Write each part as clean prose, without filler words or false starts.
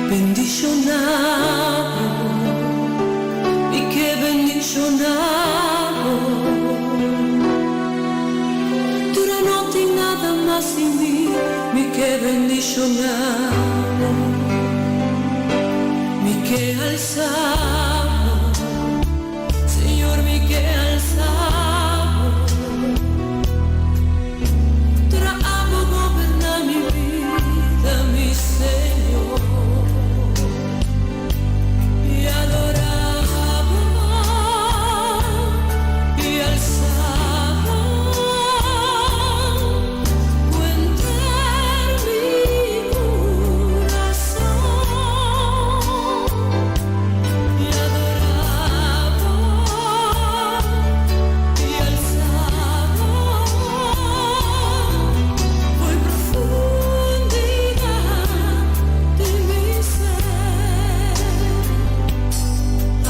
Bendishoná bo, mi ke bendishoná bo. Tur no tin nada mas den mi, mi ke bendishoná bo. Mi ke alsa bo, Señor, mi ke alsa bo. Tur abo goberná mi bida, mi Señor. I adorá bo, i alsa bo, ku henter mi kurason. I adorá bo, i alsa bo, for di profundidat di mi ser.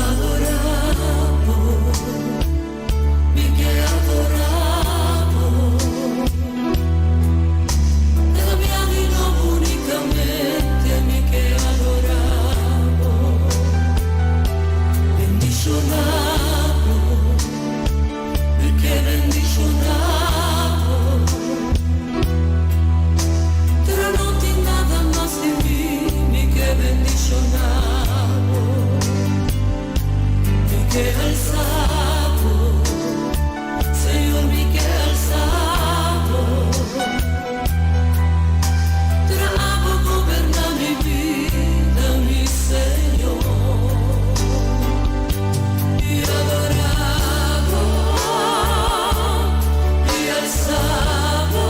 Adorá bo, mi ke adorá bo. Kada dia di nobo únikamente mi ke adorá bo. Bendishoná bo, mi ke bendishoná bo. Pero no tin nada mas den mi, mi ke bendishoná bo. Mi ke alsa bo, Señor, mi ke alsa bo. Pero abo goberná mi bida, mi Señor. I adorá bo, i alsa bo,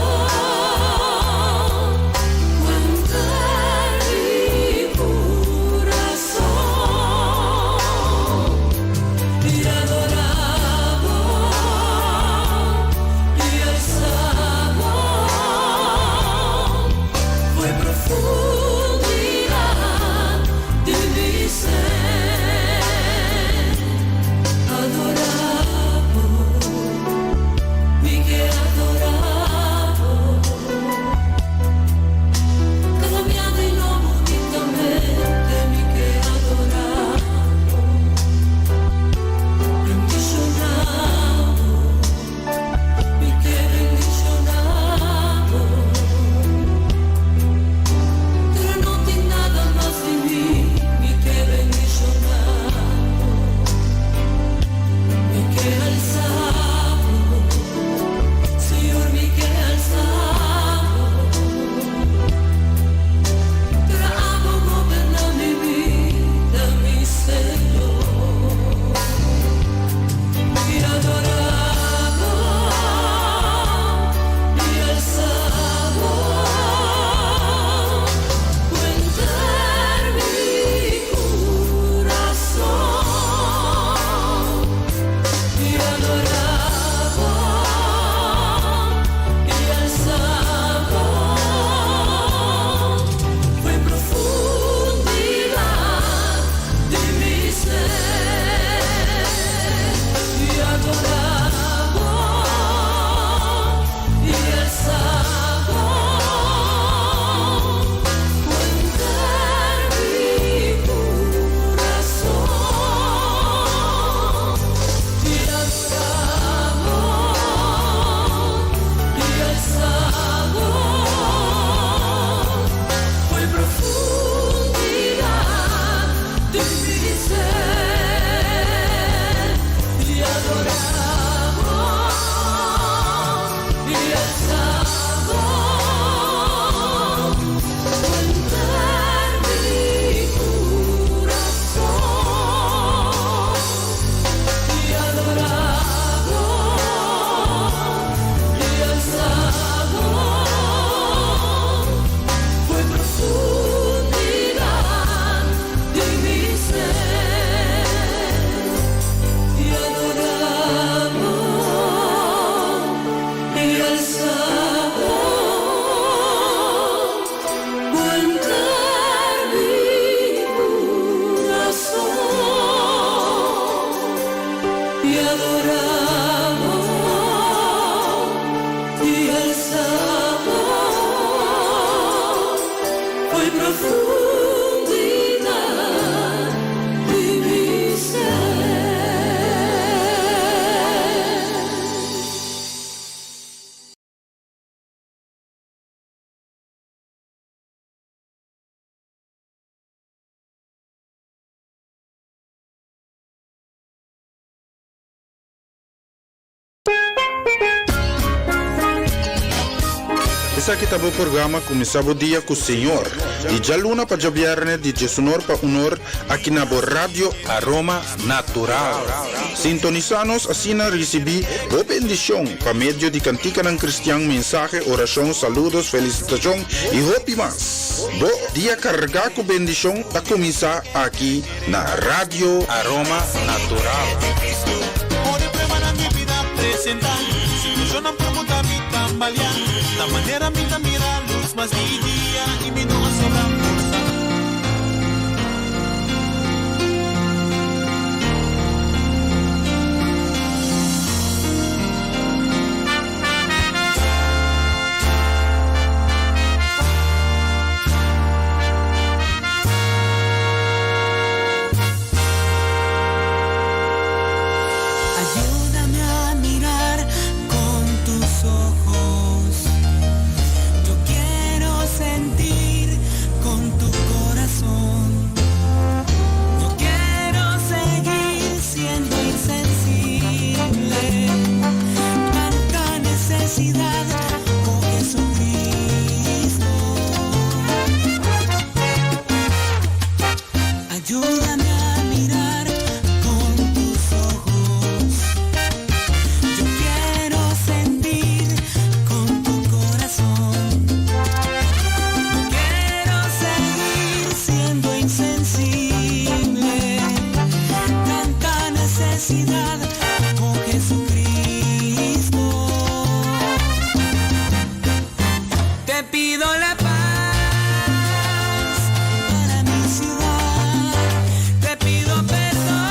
ku henter mi kurason. I adorá bo, i alsa bo, for di profundidat di mi ser. Adorá bo, mi ke adorá bo. Kada dia di nobo únikamente mi ke adorá bo. Bendishoná bo, mi ke bendishoná bo. Pero no tin nada mas den mi, mi ke bendishoná bo. Mi ke alsa bo, Señor, mi ke alsa bo. Pero abo goberná mi bida, mi Señor. I adorá bo, i alsa bo, ku henter mi kurason. I adorá bo, i alsa bo, for di profundidat di mi ser. I adorá bo, i alsa bo, ku henter mi kurason. I adorá bo, i alsa bo, for di profundidat di mi ser. I adorá bo, i alsa bo, ku henter mi kurason. I adorá bo, i alsa bo, for di profundidat di mi ser. I adorá bo, i alsa bo, ku henter mi kurason. I adorá bo, i alsa bo, for di profundidad. Esaki ta bo programa Kuminsá Bo Dia ku Señor, di djaluna pa djabièrnè di diesunor pa unor aki na bo Radio Aroma Natural. Sintonisá nos asina risibí bo bendishon pa medio di kantikanan kristian, mensahe, orashon, saludos, felisitashon i hopi mas. Bo dia kargá ku bendishon ta kuminsá aki na Radio Aroma Natural. Ayúdame a mirar con tus ojos. Yo quiero sentir con tu corazón. No quiero seguir siendo insensible. Tanta necesidad, oh Jesucristo. Ayúdame a mirar con tus ojos. Yo quiero sentir con tu corazón. No quiero seguir siendo insensible. Tanta necesidad, oh Jesucristo. Te pido la paz para mi ciudad. Te pido perdón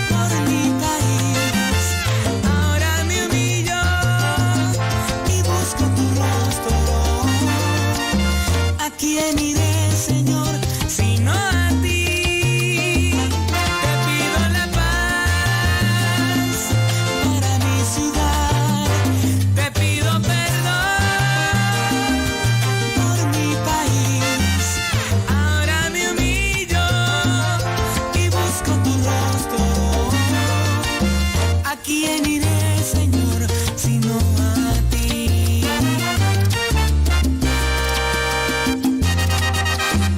por mi país. Ahora me humillo y busco tu rostro. ¿A quién iré, Señor, sino a ti? Te pido la paz para mi ciudad. Te pido perdón por mi país. Ahora me humillo y busco tu rostro. ¿A quién iré, Señor, sino a ti?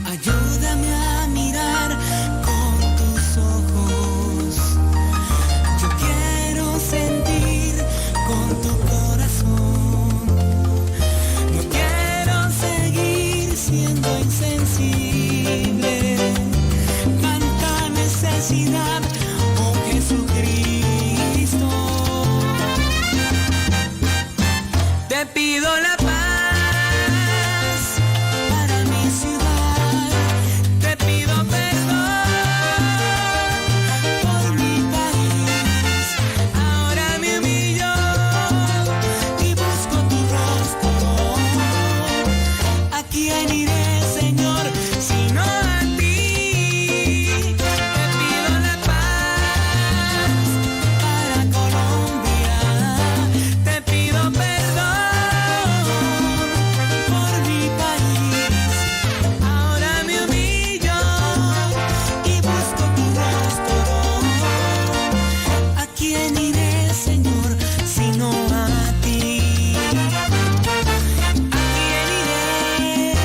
Ayúdame a mirar con tus ojos. Yo quiero sentir con tu corazón. No quiero seguir siendo insensible. Tanta necesidad, oh Jesucristo. Te pido la paz para mi ciudad. Te pido perdón por mi país. Ahora me humillo y busco tu rostro. ¿A quién iré, Señor, sino a ti? Te pido la paz para Colombia. Te pido perdón por mi país. Ahora me humillo y busco tu rostro. ¿A quién iré, Señor, sino a ti? ¿A quién iré?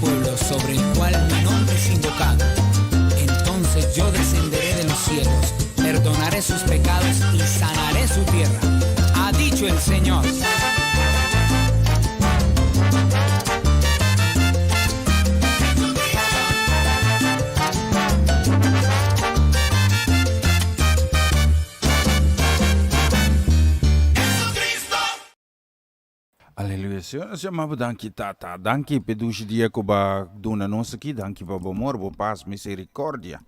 pueblo sobre el cual mi nombre es invocado, entonces yo descenderé de los cielos, perdonaré sus pecados y sanaré su tierra. Ha dicho el Señor. Aleluya Señor nos yama bo danki tata danki p'e dushi dia ku ba duna nos aki danki pa bo amor bo pas misericordia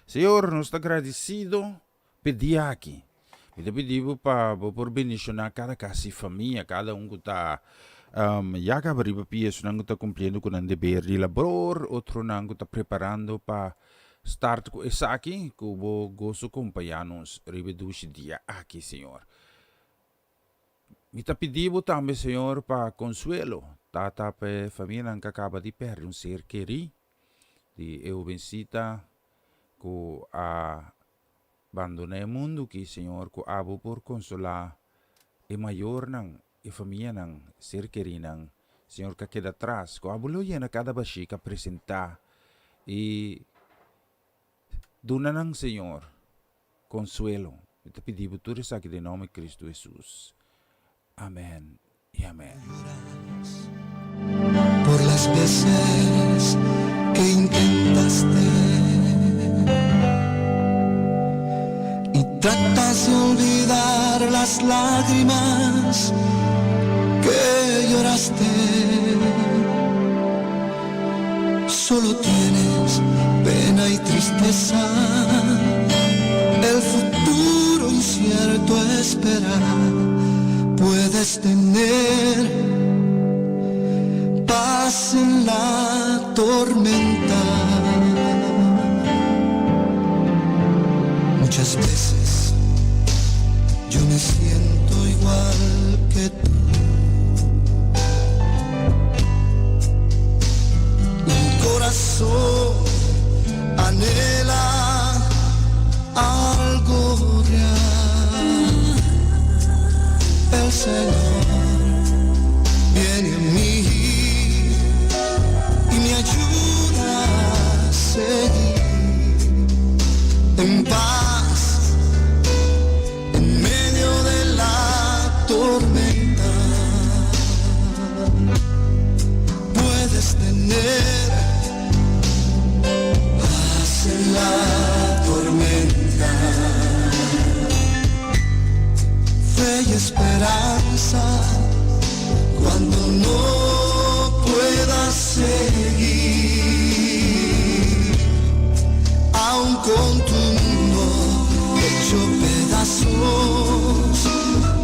Señor nos ta gradisido p'e dia aki mi ta pidi bo pa bo por bendiciona kada kas i famia kada un ku ta ya kaba riba pia esunnan ku ta kumpliendo ku nan deber di labor otronan ku ta preparando pa start ku esaki ku bo goso kompaña nos riba e dushi dia aki Señor. Mi ta pidi bo tambe, Señor, pa konsuelo, Tata, pa e famianan ku a kaba di pèrdè un ser kerí, di e hobencita ku a bandoná e mundu aki, Señor, ku abo por konsolá e mayornan, e famianan, ser kerínan, Señor, ku a keda atras, ku abo lo yena kada bashí ku a presentá i Duna nan, Señor, konsuelo. Mi ta pidi bo tur esaki den nòmber di Kristu Hesus. Amèn i amèn. Por las veces que intentaste y tratas de olvidar las lágrimas que lloraste. Solo tienes pena y tristeza, el futuro incierto espera. Puedes tener paz en la tormenta. Muchas veces yo me siento igual que tú. Mi corazón anhela algo real. El Señor viene a mí y me ayuda a seguir en paz en medio de la tormenta. Puedes tener paz en la tormenta, fe y esperanza cuando no puedas seguir, aun con tu mundo hecho pedazos,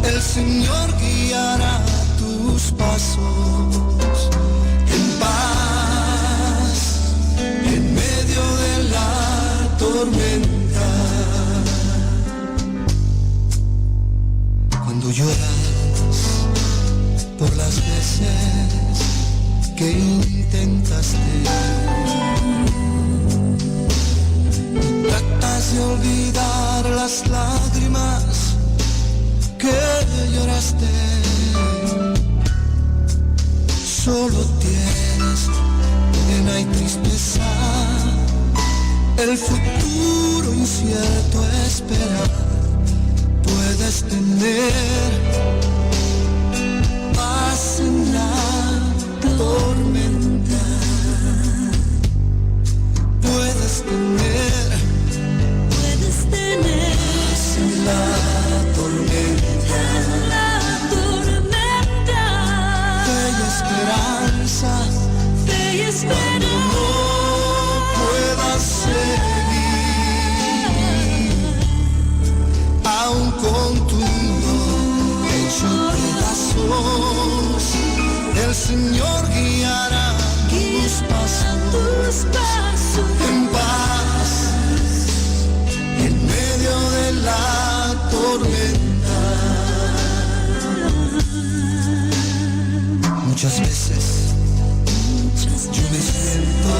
el Señor guiará tus pasos en paz en medio de la tormenta. Cuando lloras por las veces que intentaste y tratas de olvidar las lágrimas que lloraste, solo tienes pena y tristeza, el futuro incierto espera. Puedes tener paz en la tormenta. Puedes tener Puedes tener paz en la tormenta. la tormenta. Fe y esperanza Fe y cuando esperanza. no puedas seguir, aun con tu mundo hecho pedazos, el Señor guiará tus pasos Tus pasos. en paz en medio de la tormenta. Muchas veces yo me siento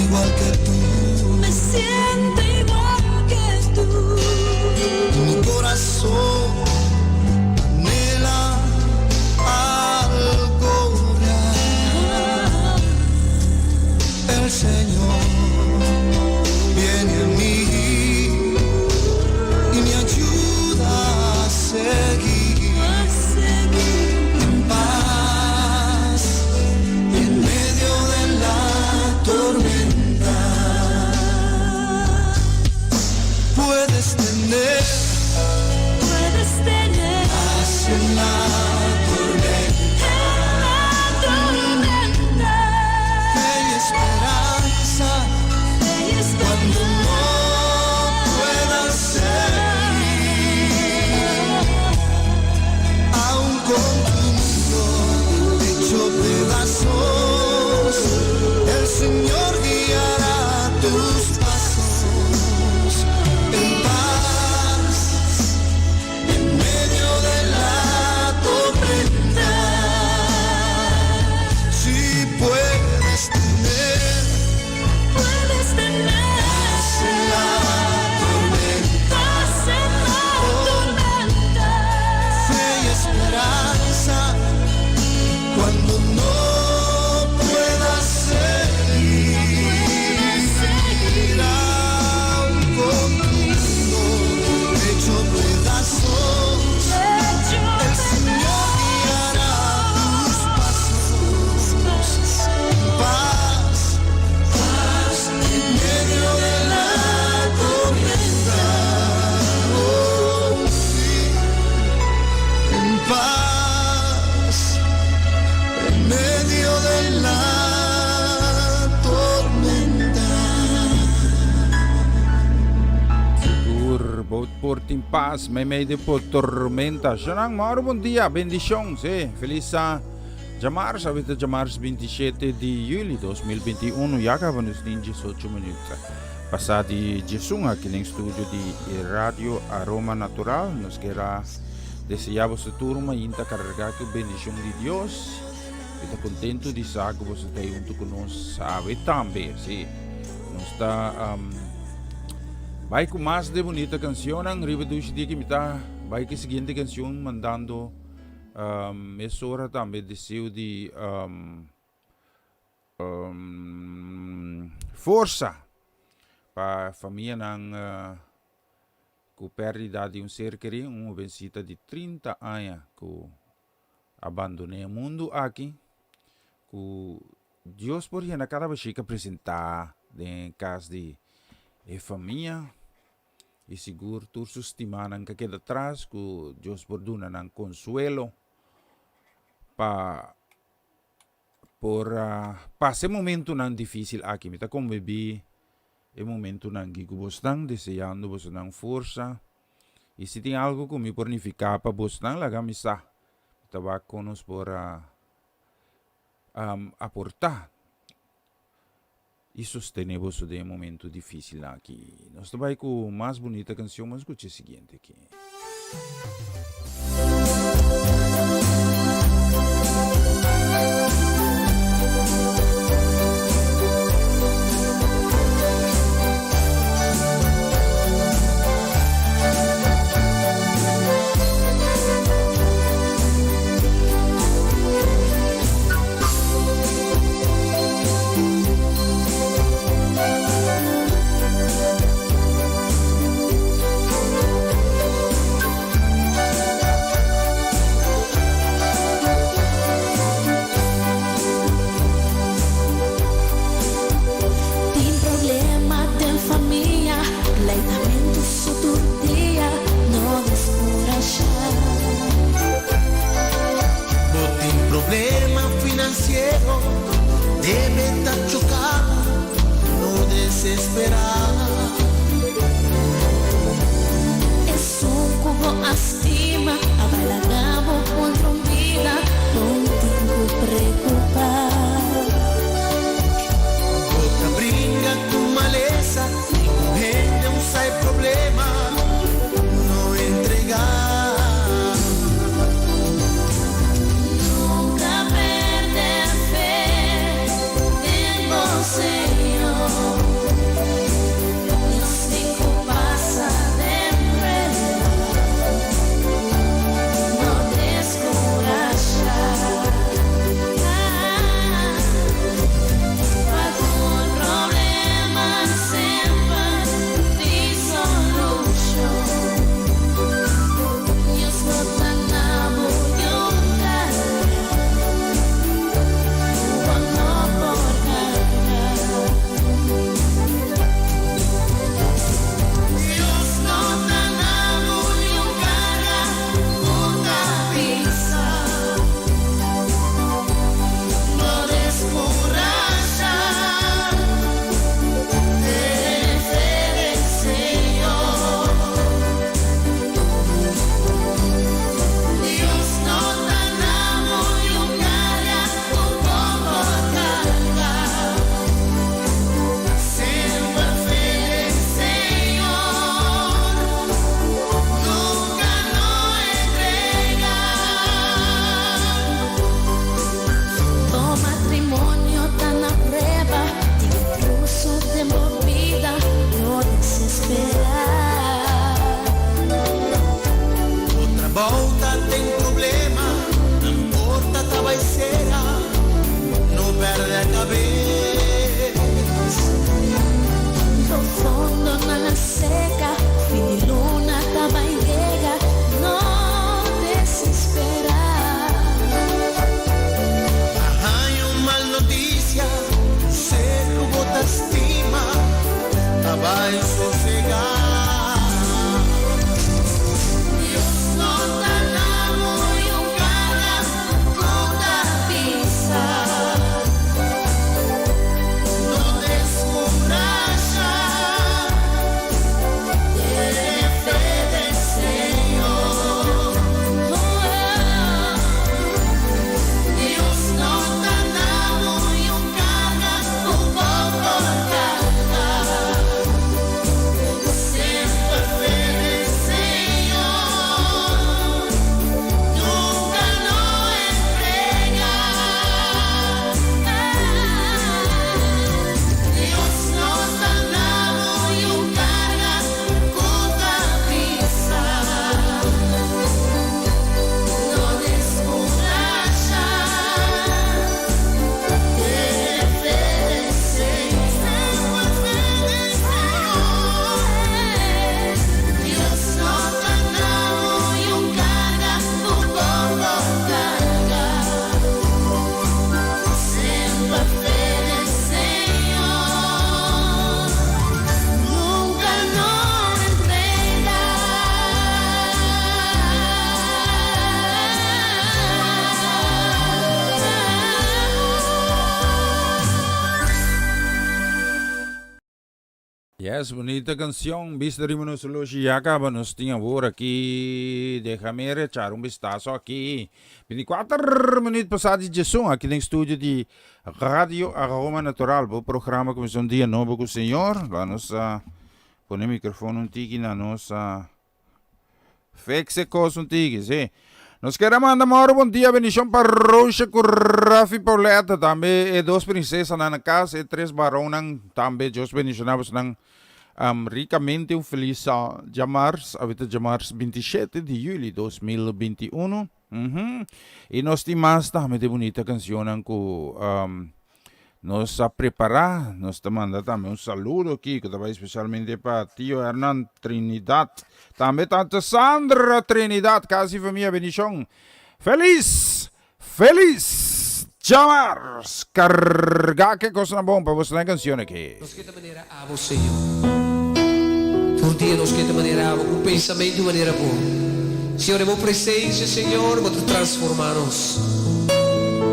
igual que tú. Me siento igual que tú. Y mi corazón anhela algo real. del Señor viene a mí y me ayuda a seguir en paz en medio de la tormenta. Puedes tener, Puedes tener paz en la tormenta, en la tormenta. Fe y esperanza Fe y cuando no puedas seguir, aun con tu mundo hecho pedazos, el Señor guiará tus pasos en paz en medio de la tormenta. Si puedes tener Puedes tener paz en la tormenta, paz en la tormenta. fe y esperanza cuando no puedas seguir, aun con tu mundo hecho pedazos, el Señor guiará tus pasos en paz, paz en medio de la tormenta. Oh, sí. En paz, en medio de la tormenta. Sigur, bo por tin paz meimei di bo tormenta. Shanan, mauro bon dia, bendicion, sí, feliz a djamars, awe ta djamars 27 di juli 2021, ya caba nos tin 18 minuut pasa di 11 aki den studio di Radio Aroma Natural. Nos kier a desea boso tur un mainta carga cu bendicion di Dios. Mi ta contento di sa cu boso ta hunto cu nos awe tambe, sí. Nos ta um, bai cu mas de bonita cancionnan riba dushi dia ki mi ta bai cu e siguiente cancion mandando um, mesora tambe deseo di um, um, forsa pa famianan uh, cu perdida di un ser keri, un hobencita di 30 aña cu a bandoné e mundu aki, ku Dios por yena kada bashika presentá den e kas di e famia, i sigur tur su stimanan ka keda tras, ku Dios por duna nan konsuelo pa por pasa e momentunan difísil aki. Mi ta konbibí e momentunan aki ku bosnan, deseando bosonan forsa. I si tin algu ku mi por nifiká pa bosnan, laga mi sa. Mi ta wak kon nos por a aportá i sostené boso den e momentu difísilnan aki. Nos ta bai ku mas bunita kanshon, bo skucha e siguiente aki. Tin problema den famia, pleitamentu su tur dia, no deskurashá. Bo tin problema finansiero, debe ta choká bo, no desesperá. Esun ku bo a stima a bai laga bo kontra un bida, no tin ku preokupá. Bo ta bringa ku malesa, un hende un sa e problema, no entregá. Nunka pèrdè fe den bo Señor. Nos tin ku pasa den prueba, no deskurashá. bai sosegá. Dios no ta duna bo un karga ku ta pisá. No deskurashá, tene fe den Señor. Oh, Dios no ta duna bo un karga ku bo por karga. Semper fe den Señor, nunka no entregá. Dios no ta duna bo un karga ku ta pisá. No deskurashá, tene fe den Señor. Semper fe den Señor. Dios no ta duna bo un karga ku bo por karga. Semper fe den Señor, nunka no entregá. Yes, bunita kansion. Bista riba nos oloshi ya kaba nos tin awor aki. Déjame echar un vistazo aki. 24 minüt pasá di 11 aki den studio di Radio Aroma Natural. Bo programa Kuminsá un Dia Nobo ku Señor. Laga nos pone mikrofon un tiki na nos fix e kos un tiki, si. Nos kier a manda moro bon dia bendishon pa Roosje ku Rafi Pauletta, tambe e dos prinsesanan na kas, e tres baronnan tambe. Dios bendishoná bosonan rikamente. Un felis djamars, awe ta djamars 27 di juli 2021. I nos tin mas tambe di bunita kanshonnan ku nos a prepará. Nos ta manda tambe un saludo aki ku ta bai spesialmente pa tio Hernan Trinidad, tambe tante Sandra Trinidad, kasi famia bendishon. Felis, felis djamars! Kargá ke kosnan bon pa boso na e kanshon aki. Nos ke ta manera abo, Señor. Tur dia nos ke ta manera abo, ku pensamentu manera bo. Señor, den bo presencia, Señor, bo ta transforma nos.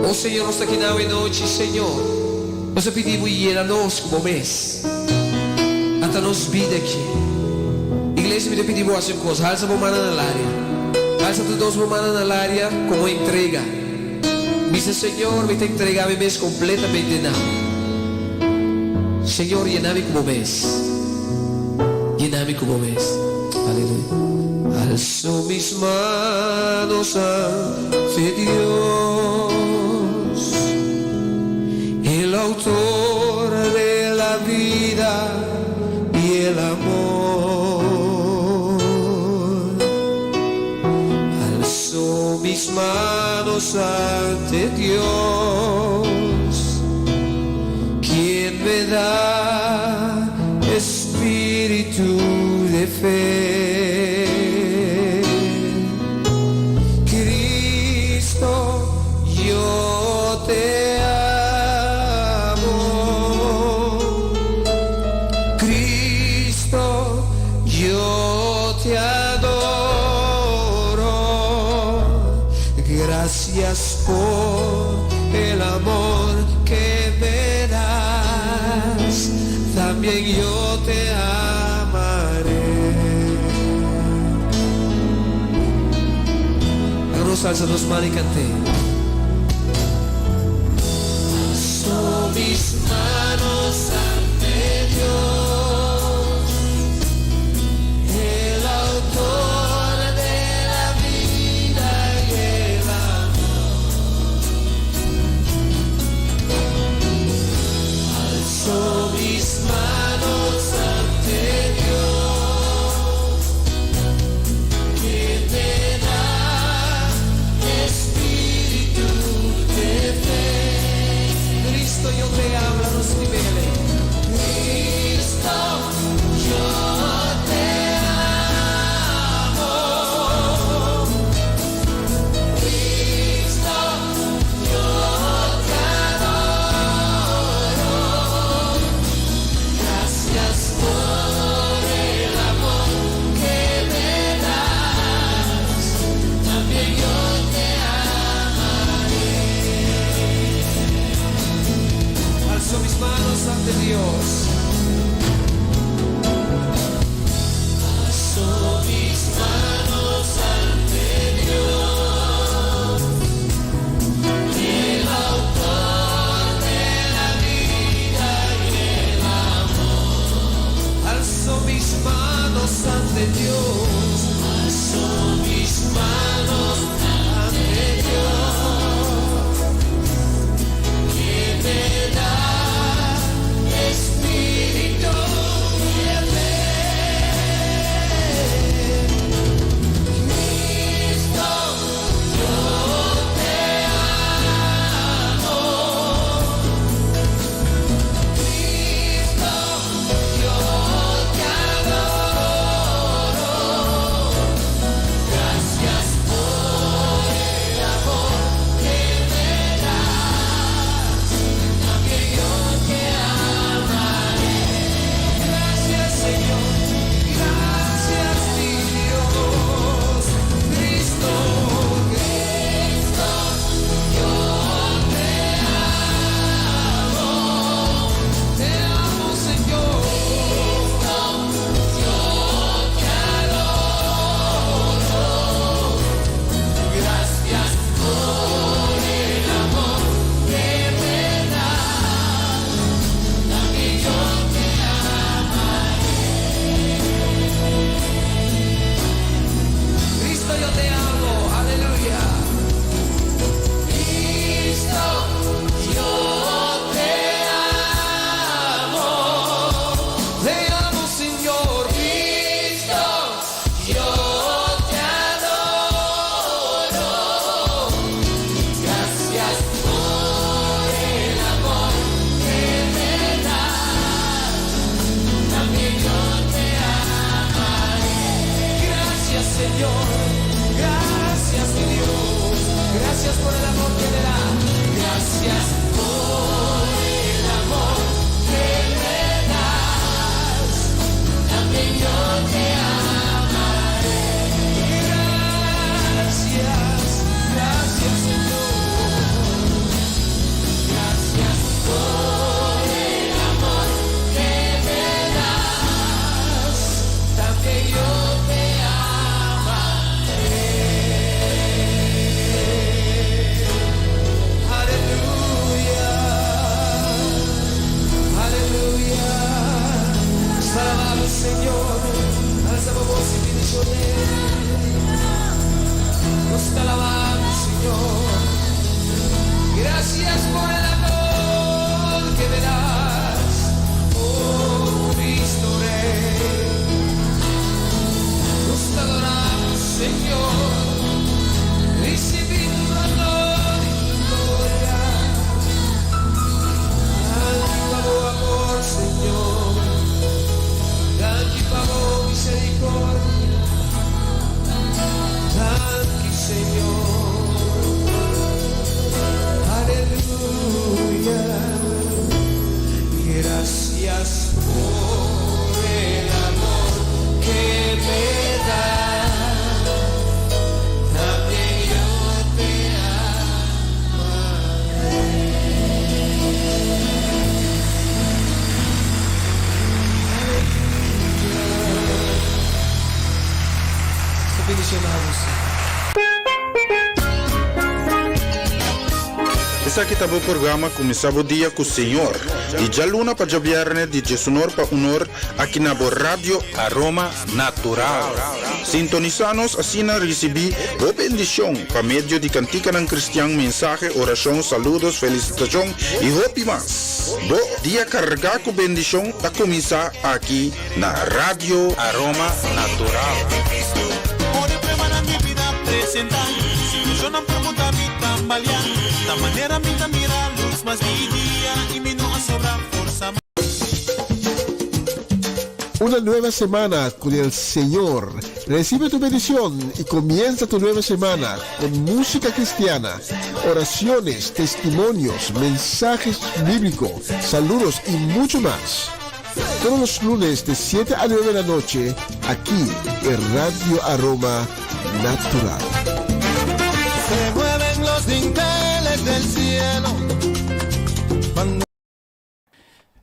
O Señor, nos ta aki na awe nochi, Señor. Nos a pidi bo yena nos ku bo mes. Ata nos bida aki. Iglesia, mi ta pidi bo hasi un kos, halsa bo mannan na laria. Halsa tur dos bo mannan na laria komo entrega. Bisa, Señor, mi ta entrega mi mes kompletamente na bo. Señor, yena mi ku bo mes. Yena mi ku bo mes. Aleluya. Alzo mis manos ante Dios, el autor de la vida y el amor. Alzo mis manos ante Dios, quien me da espíritu de fe. Cristo, yo te amo. Cristo, yo te adoro. Gracias por el amor que me das. También yo te amaré. Hagamos alza nos man i kant'é. Alzo mis manos ante Dios, el autor de la vida y el amor. Alzo mis manos ante Dios, que me da espíritu. mis manos ante Dios. Alzo mis manos ante Dios, el autor de la vida y el amor. Alzo mis manos ante Dios, alzo mis manos ante Dios, que me da espíritu de fe. Cristo, yo te amo. Cristo, yo te adoro. Gracias por el amor que me das. También yo te amaré. Gracias, Señor. Gracias, mi Dios. Cristo, Cristo, yo te amo. Te amo, Señor. Cristo, yo te adoro. Gracias por el amor que me das. También yo te amaré. Cristo, yo te amo. Aleluya. Cristo, yo te amo. Te amo, Señor. Cristo, yo te adoro. Gracias por el amor que me das. También yo te amaré. Gracias, Señor. Gracias, mi Dios. Gracias por el amor que me das. Gracias por el amor que me das. También yo te amaré. Gracias, gracias, Señor. Gracias por el amor que me das. También yo te amaré. Aleluya. Aleluya. Alabado Señor. Alza voz y bendiciones. Nos te alabamos, Señor. Gracias por el amor que me das, oh Cristo Rey. Nos te adoramos, Señor. Recibid honor y gloria. Danki pa bo amor, Señor. Danki pa bo misericordia. Danki, Señor. Aleluya. Gracias por el amor que me das. También yo te amaré. Aleluya. Bendicionamos. Esaki ta bo programa Kuminsá Bo Dia ku Señor. Di djaluna pa djabièrnè di diesunor pa unor aki na bo Radio Aroma Natural. Sintonisá nos asina risibí bo bendishon pa medio di kantikanan kristian, mensahe, orashon, saludos, felisitashon i hopi mas. Bo dia kargá ku bendishon ta kuminsá aki na Radio Aroma Natural. Ora pruebanan di bida presentá, situacionnan por muda mi tambaleá, ta manera mi ta mira lus mas di dia i mi no a sobra forsa. Una nueva semana con el Señor. Recibe tu bendición y comienza tu nueva semana con música cristiana, oraciones, testimonios, mensajes bíblicos, saludos y mucho más. Todos los lunes de 7 a 9 de la noche, aquí en Radio Aroma Natural. Se mueven los dinteles del cielo. Cuando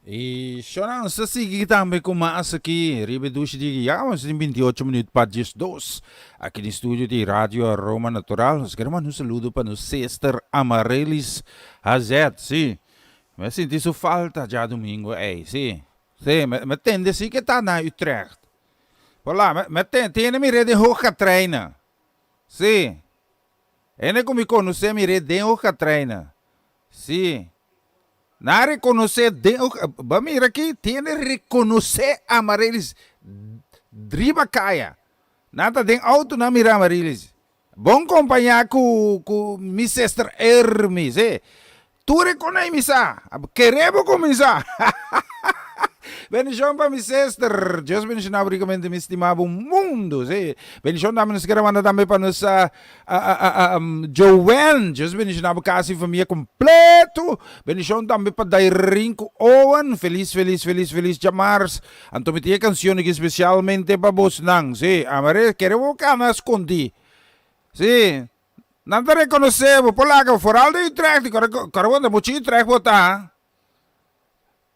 I shona nos ta sigui tambe ku mas aki riba e dushi di ya nos tin 28 minuut pa 12 aki den studio di Radio Aroma Natural. Nos kere manda un saludo pa nos sister Amarelis Hazet, si. Mi a sinti su falta djadumingu ei, si. Si, mi mi tende si ke ta na Utrecht. Hola, mi mi tende tiene mi red den Hoogkaterijnen. Si. Hende ku mi konosé mi red den Hoogkaterijnen. Si. Nan a rekonosé den Bo a mira aki, tiene rekonosé Amaryllis riba kaya. Nan ta den outo nan mira Amaryllis. Bon kompañá ku ku mi sister Ermi, si. Tur e konei mi sa. Kere bo kuminsá. Bendishon pa mi sister. Dios bendishoná bo rikamente mi stima bo mundu, si. Bendishon tambe nos kere manda tambe pa nos Joanne, Dios bendiciona bo casa y famia completo. Bendicion tambe pa Dairin cu Owen. Feliz, feliz, feliz, feliz djamars. Anto mi tin e cancion aki specialmente pa bosnan. Sí, amare kere bo cana scondi. Sí, nan ta reconoce bo. Por laga, vooral den Utrecht. Kore bo anda mucho Utrecht bo ta.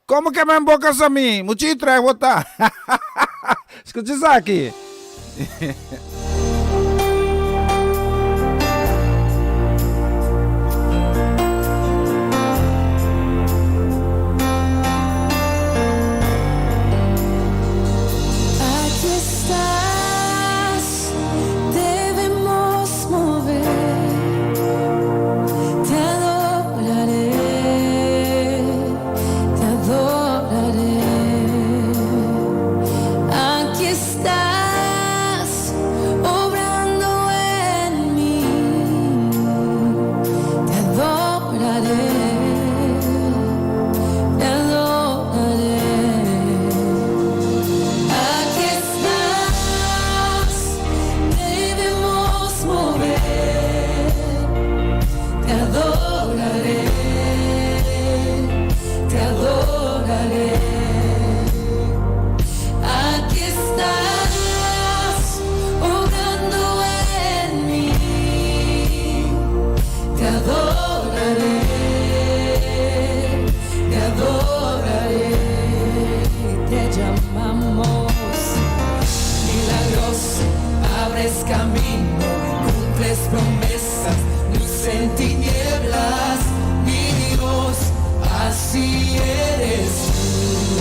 Como ke men boca sa mi? Mucho Utrecht bo ta. Scucha esaki. Aquí estás, debemos mover, te adoraré. Te adoraré. Aquí estás, obrando en mí. Te adoraré, te adoraré. Aquí estás, debemos mover. Te adoraré, te adoraré. Aquí estás, obrando en mí. Te adoraré, te adoraré. Te llamamos milagroso, abres camino, cumples promesas, luz en tinieblas, mi Dios, así eres tú.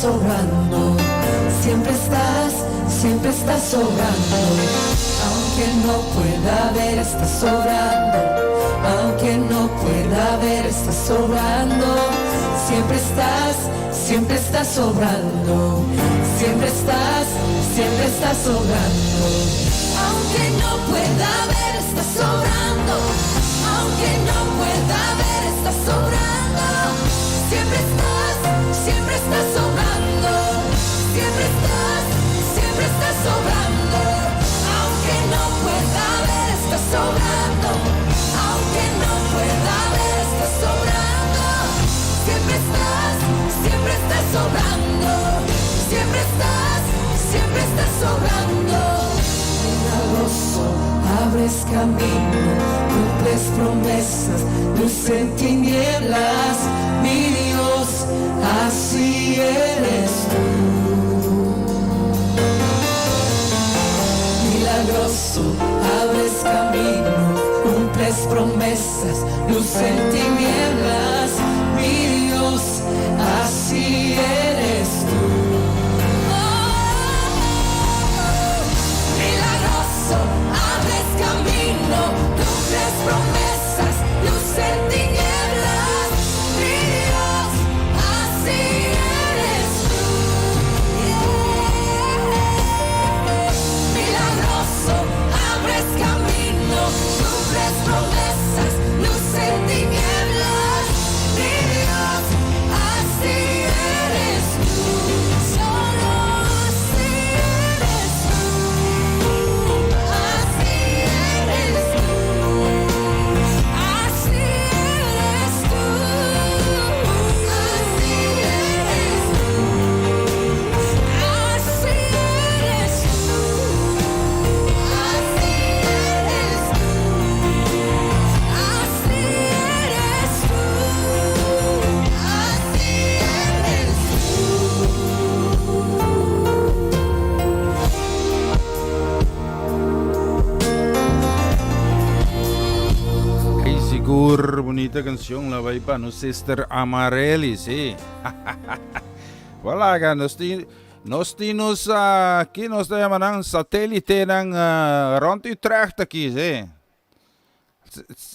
sobrando. Siempre estás, siempre estás sobrando. Aunque no pueda ver, estás sobrando. Aunque no pueda ver, estás sobrando. Siempre estás, siempre estás sobrando. Siempre estás, siempre estás sobrando. Aunque no pueda ver, estás sobrando. Aunque no pueda ver, estás sobrando. Siempre estás, siempre estás sobrando. Siempre estás, siempre estás sobrando. Aunque no pueda ver, estás sobrando. Aunque no pueda ver, estás sobrando. Siempre estás, siempre estás sobrando. Siempre estás, siempre estás sobrando. Milagroso, abres camino, cumples promesas, luz en tinieblas, mi Dios, así eres tú. Milagroso, abres camino, cumples promesas, luz en tinieblas, mi Dios, así eres tú. Milagroso, abres camino, cumples promesas, luz en tinieblas, mi Dios, así eres tú. Milagroso, abres camino, cumples promesas, luz en tinieblas, mi Dios, así eres tú. Solo así eres tú. Así eres tú. Así eres tú. Así eres tú. Así eres tú. Así eres tú. Así eres tú. Así eres tú. Hey, sigur, bunita cancion la bay pa nos sister Amarelli, si. Wala nos tin nos tin nos aki nos ta yama nan satelitenan rond Utrecht aki, si.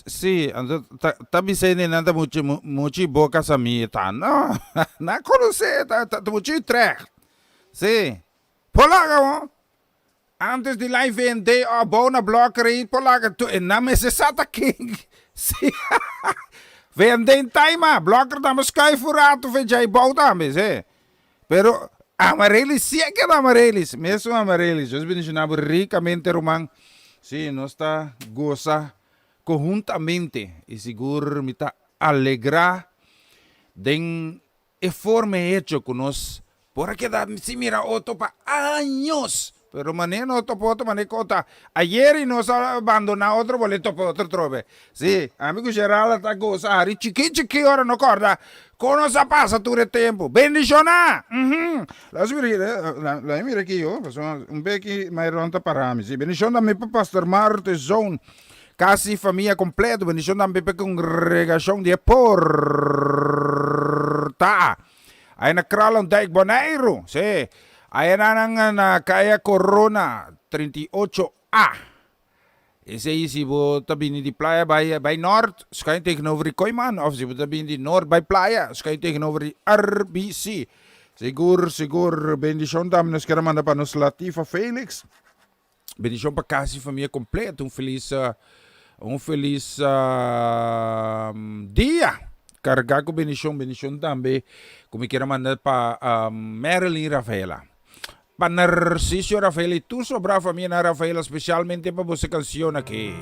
Si, anto ta ta bisei nan ta muchi muchi boca sa mi ta no, nan conoce ta ta muchi Utrecht. Si. Polaga ho. Antes di lai vende o bou na blokkery por laga tu e nan mester sa ta king. Si. Vende in taima, blokker ta schuif un rato fe djai bou tambe, si. Pero Amarellis si a keda Amarellis, mesun Amarellis. Dios bendiciona bo ricamente ruman. Si, nos ta goza conhuntamente y sigur mi ta alegra den E forma e hecho cu nos por a keda sin mira otro pa años, pero manera nos topa otro, manera cu ta ayer y nos a bandona otro bol'e topa otro trobe. Si, ami cu Geralda ta goza hari chiki chiki ora no corda con nos a pasa tur e tempo. Bendiciona! Uhum. Laat mira aki, laat mira aki yo, pasobra un beki Myron ta para mi. Si, bendicion tambe pa Pastor Marte Zoon. Casi famia completo, bendicion tambe pa e congregacion di e porta. Aya na Kralendijk, Boneiru. Sí. Aya na nan na Kaya Corona 38A. Esei si bo ta bini di playa bai bai nort, schuin tegenover di Kooiman. Of si bo ta bini di noord bai playa, schuin tegenover di RBC. Sigur, sigur, bendicion tambe nos kier a manda pa nos Latifa Felix. Bendicion pa casi famia completo. Un feliz un feliz dia carga cu bendicion. Bendicion tambe cu mi kier a manda pa Marilyn Rafaela. Pa Narciso Rafaela y tur sobra famianan Rafaela specialmente pa boso cancion aki.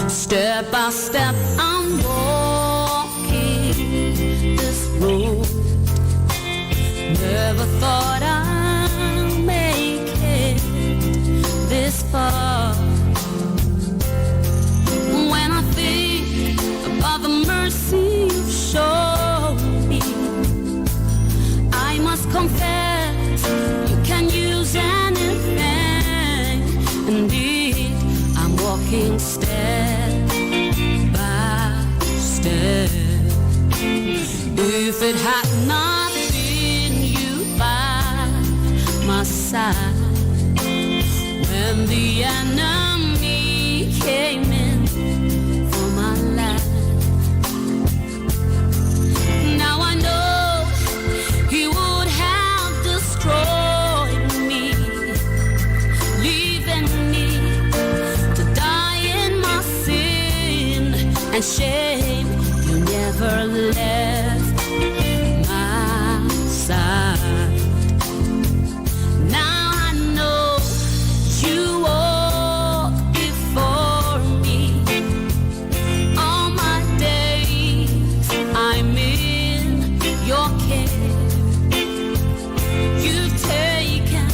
Step by step I'm walking this road Never thought I'd make it this far When I think about the mercy you've shown me I must confess you can use anything Indeed, I'm walking step by step. If it had not been you by my side when the enemy came in for my life. Now I know he would have destroyed me, leaving me to die in my sin and shame. You never left my side. Now I know you walk before me. All my days I'm in your care. You've taken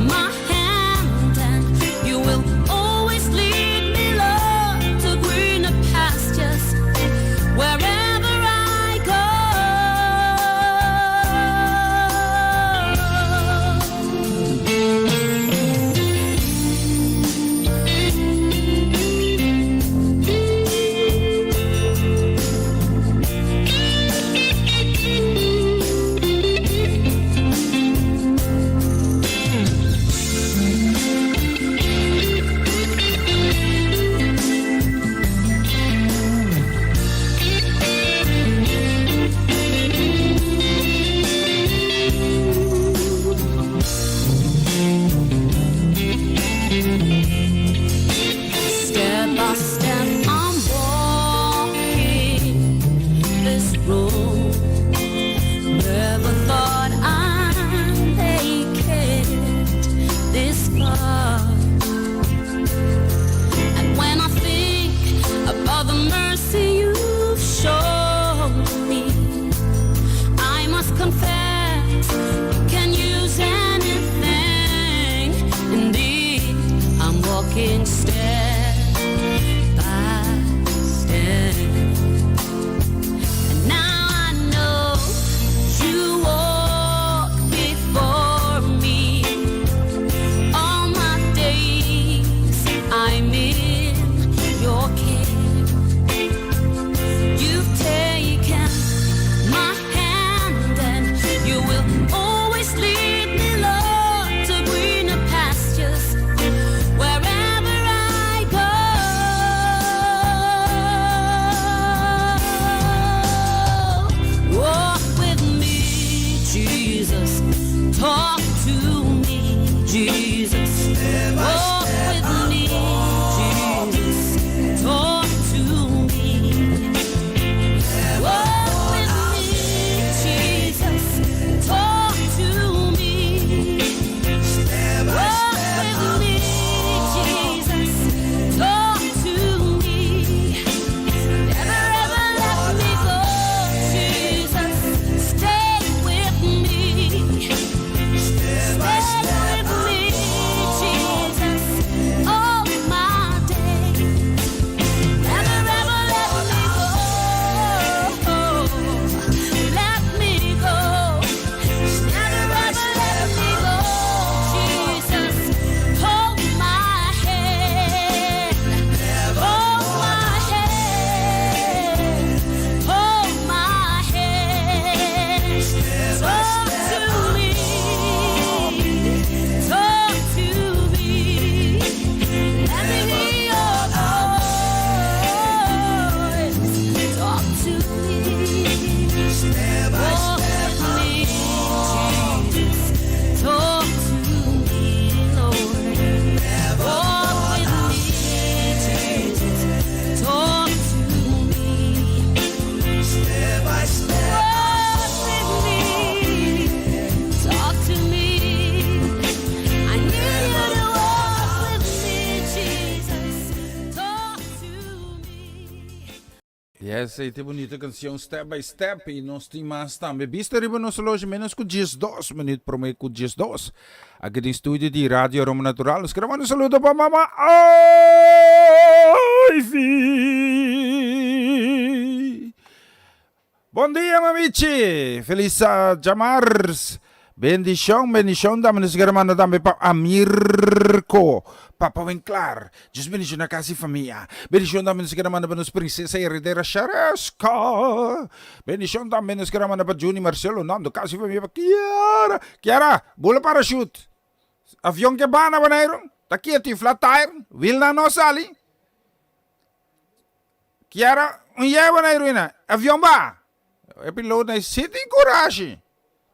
my hand and you will always lead me, Lord, to greener pastures wherever I go. Step by step, I'm walking this road. Never thought I'd make it this far. And when I think about the mercy you've shown me, I must confess you can use anything. Indeed, I'm walking step by step. And now I know you walk before me. All my days I'm in your care. You've taken my hand and you will always lead me, Lord, to greener pastures wherever I go. Walk with me, Jesus. Talk to me, Jesus. Walk with me, Jesus. Talk to me. Walk with me, Jesus. Talk to me. Walk with me, Jesus. Talk to me. Never ever let me go, Jesus. Stay with me. Stay with me, Jesus. All my days. Never ever let me go. Let me go. Never ever let me go, Jesus. Hold my hand. Hold my hand. Hold my hand. Talk to me. Talk to me. Let me hear your voice. Talk to me. Walk with me, Jesus. Talk to me, Lord. Walk with me, Jesus. Talk to me. Walk with me. Talk to me. I need you to walk with me, Jesus. Talk to me. Yes, esey ta bunita cancion Step by Step y nos tin mas tambe. Bista riba nos horloge menos cu 12 minuut prome cu 12. Aki den studio di Radio Aroma Natural. Nos kier manda un saludo pa mama Ivy. Bon dia, mamichi. Feliz djamars. Bendishon, bendishon tambe nos kier a manda tambe pa Amirko, Papa Winklaar. Dios bendishona kas i famia. Bendishon tambe nos kier a manda pa nos prinsesa heredera Shareska. Bendishon tambe nos kier a manda pa Juni Marcelo Nando, kas i famia pa Kiara. Kiara, bula parachute. Avion ke ba na Boneiru, ta kietu i flat tire, wielnan no a sali. Kiara, un yei Boneiru ina, avion ba. E piloot na si tin kurashi.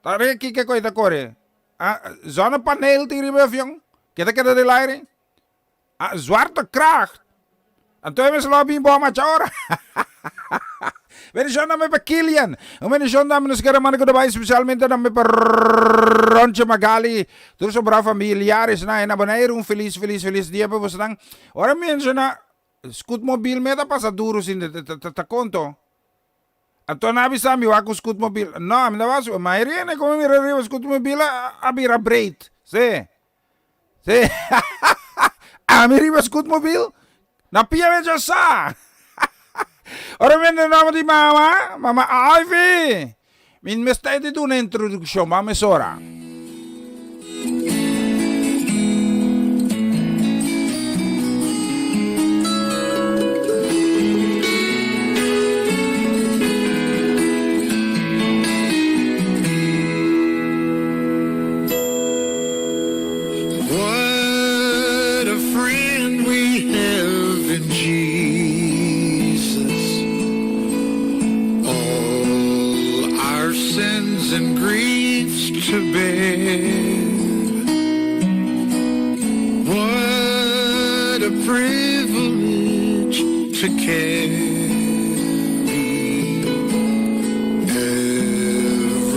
Ta re kiko ku e ta kore. A zonnepaneel tin riba e avion, ke ta keda den laire. A zwaartekracht. Anto e mes lo a bin bo macha ora. Bendishon tambe pa Kilian. Un bendishon tambe nos kere manda ku ta bai spesialmente tambe pa Ronche Magali. Tur sobra familiaresnan na Boneiru. Un felis felis felis dia pa bosonan. Ora mi menshoná scootmobiel me ta pasa duru sin ta konto. Anto nan a bisa mi wak un scootmobiel. No, mi ta wak su. Ma e rene ku mi mira riba scootmobiel a bira breed. Sí. Sí. Ami riba scootmobiel? Na pia mi dja sa. Ora mi mende nomber di mama, mama Ivy. Mi mester di duna introdukshon, ban mesora. What a friend we have in Jesus. All our sins and griefs to bear. What a privilege to carry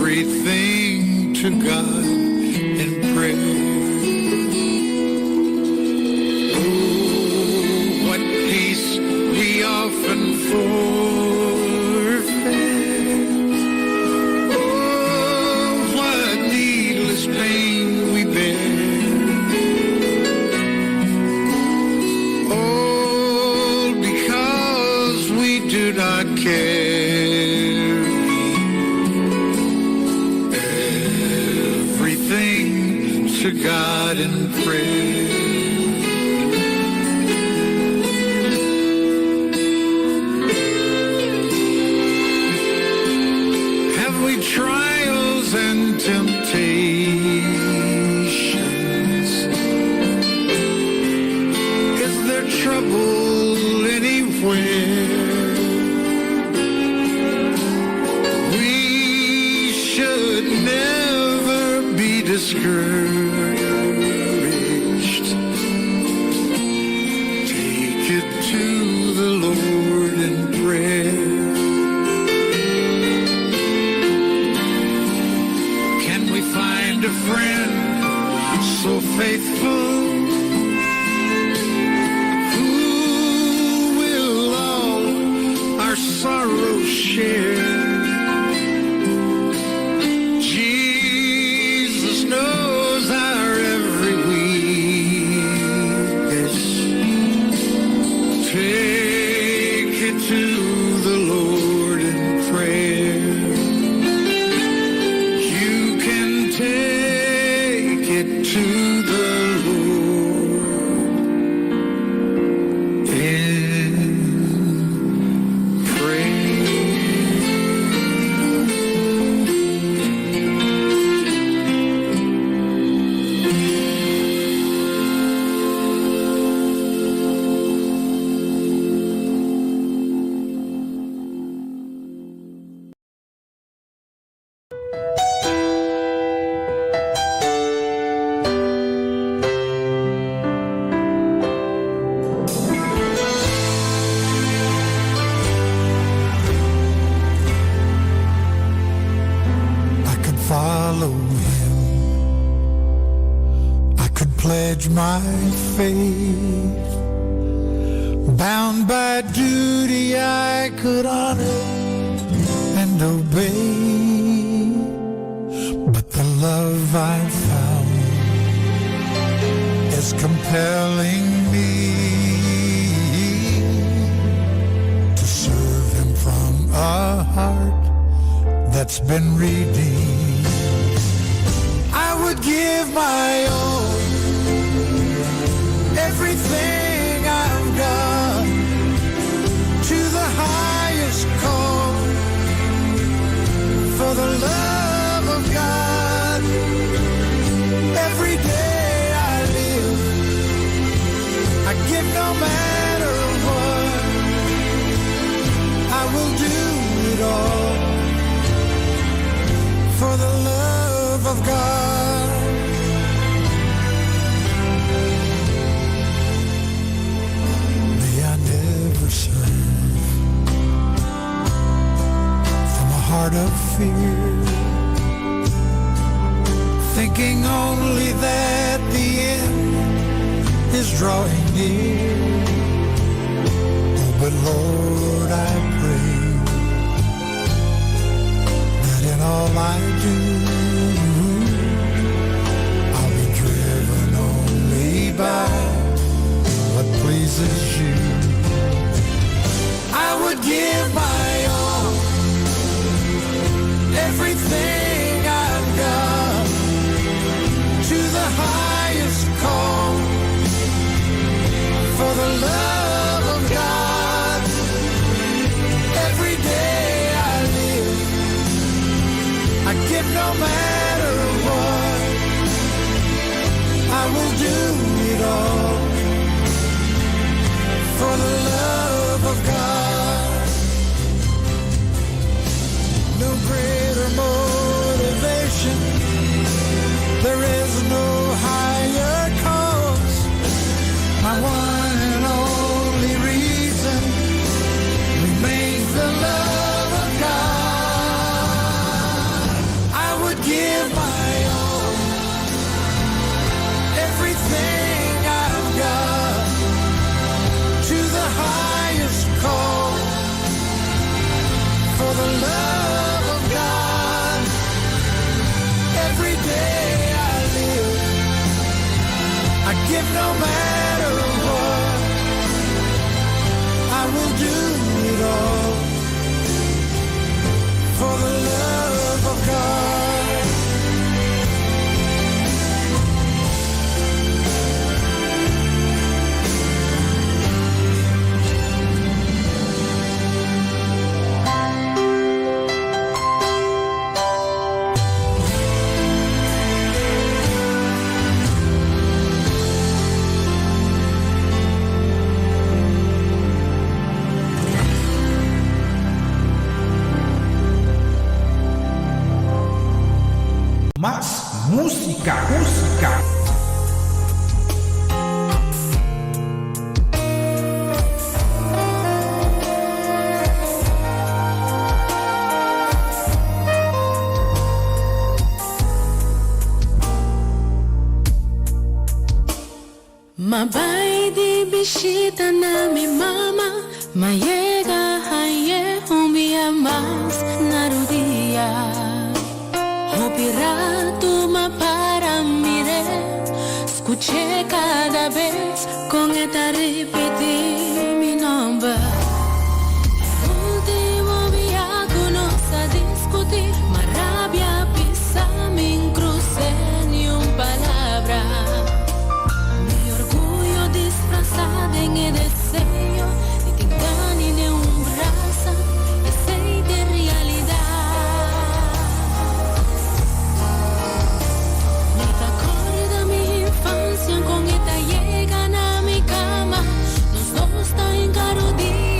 everything to God in prayer. Oh, what peace we often forfeit. Oh, what needless pain we bear. All because we do not carry everything to God in prayer. Have we trials and temptations? Is there trouble anywhere? We should never be discouraged. Take it to the Lord in prayer. Can we find a friend so faithful who will all our sorrows share? Jesus knows our every weakness. Take it to the Lord in prayer. You can take it to the Lord in prayer. I could follow him. I could pledge my faith. Bound by duty, I could honor and obey. But the love I found is compelling me to serve him from a heart that's been redeemed. would give my all, everything I've got, to the highest call, for the love of God. Every day I live, I give no matter what, I will do it all for the love of God. May I never serve from a heart of fear, thinking only that the end is drawing near. Oh, but Lord, I pray that in all I do, I'll be driven only by what pleases you. I would give my all, everything I've got, to the highest call, for the love of God. Every day I live, I give no matter what, I will do it all for the love of God. No greater motivation, there is no higher cause. My one and only reason remains the love of God. I would give my all, everything I've got, to the highest call, for the love of God. Every day I live, I give no matter what, I will do it all for the love of God. Mas músika, músika. M'a bai di bishita na mi mama, m'a yega hañ'é un bia mas na rudia. Hopi ratu m'a para mir'é, skuch'é kada bes kon e ta ripití mi nòmber. Último dia ku nos a diskutí, m'a rabia pisa mi'n krusa ni un palabra. Mi orguyo disfrasá den e deseo di tin Dani den un brasa, esei ta realidat. Mi ta kòrda mi infansia kon e ta yega na mi kama, nos dos ta hinka rudia.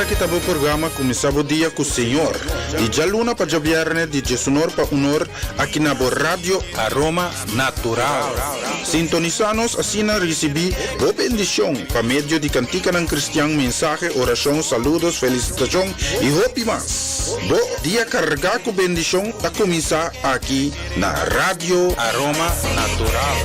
Esaki ta bo programa Kuminsá Bo Dia ku Señor, di djaluna pa djabièrnè di djesunor pa unor aki na bo Radio Aroma Natural. Sintonisá nos asina risibí bo bendishon pa medio di kantikanan kristian, mensahe, orashon, saludos, felisitashon i hopi mas. Bo dia kargá ku bendishon ta kuminsá aki na Radio Aroma Natural.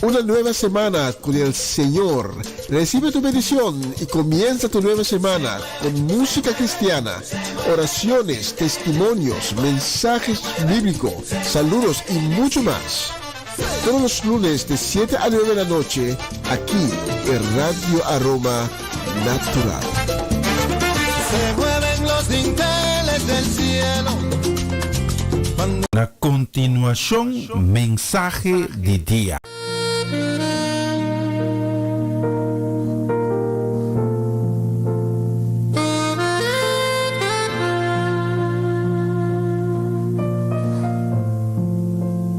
Una nueva semana con el Señor. Recibe tu bendición y comienza tu nueva semana con música cristiana, oraciones, testimonios, mensajes bíblicos, saludos y mucho más. Todos los lunes de 7 a 9 de la noche, aquí en Radio Aroma Natural. Se mueven los dinteles del cielo. Na kontinuashon mensahe di dia.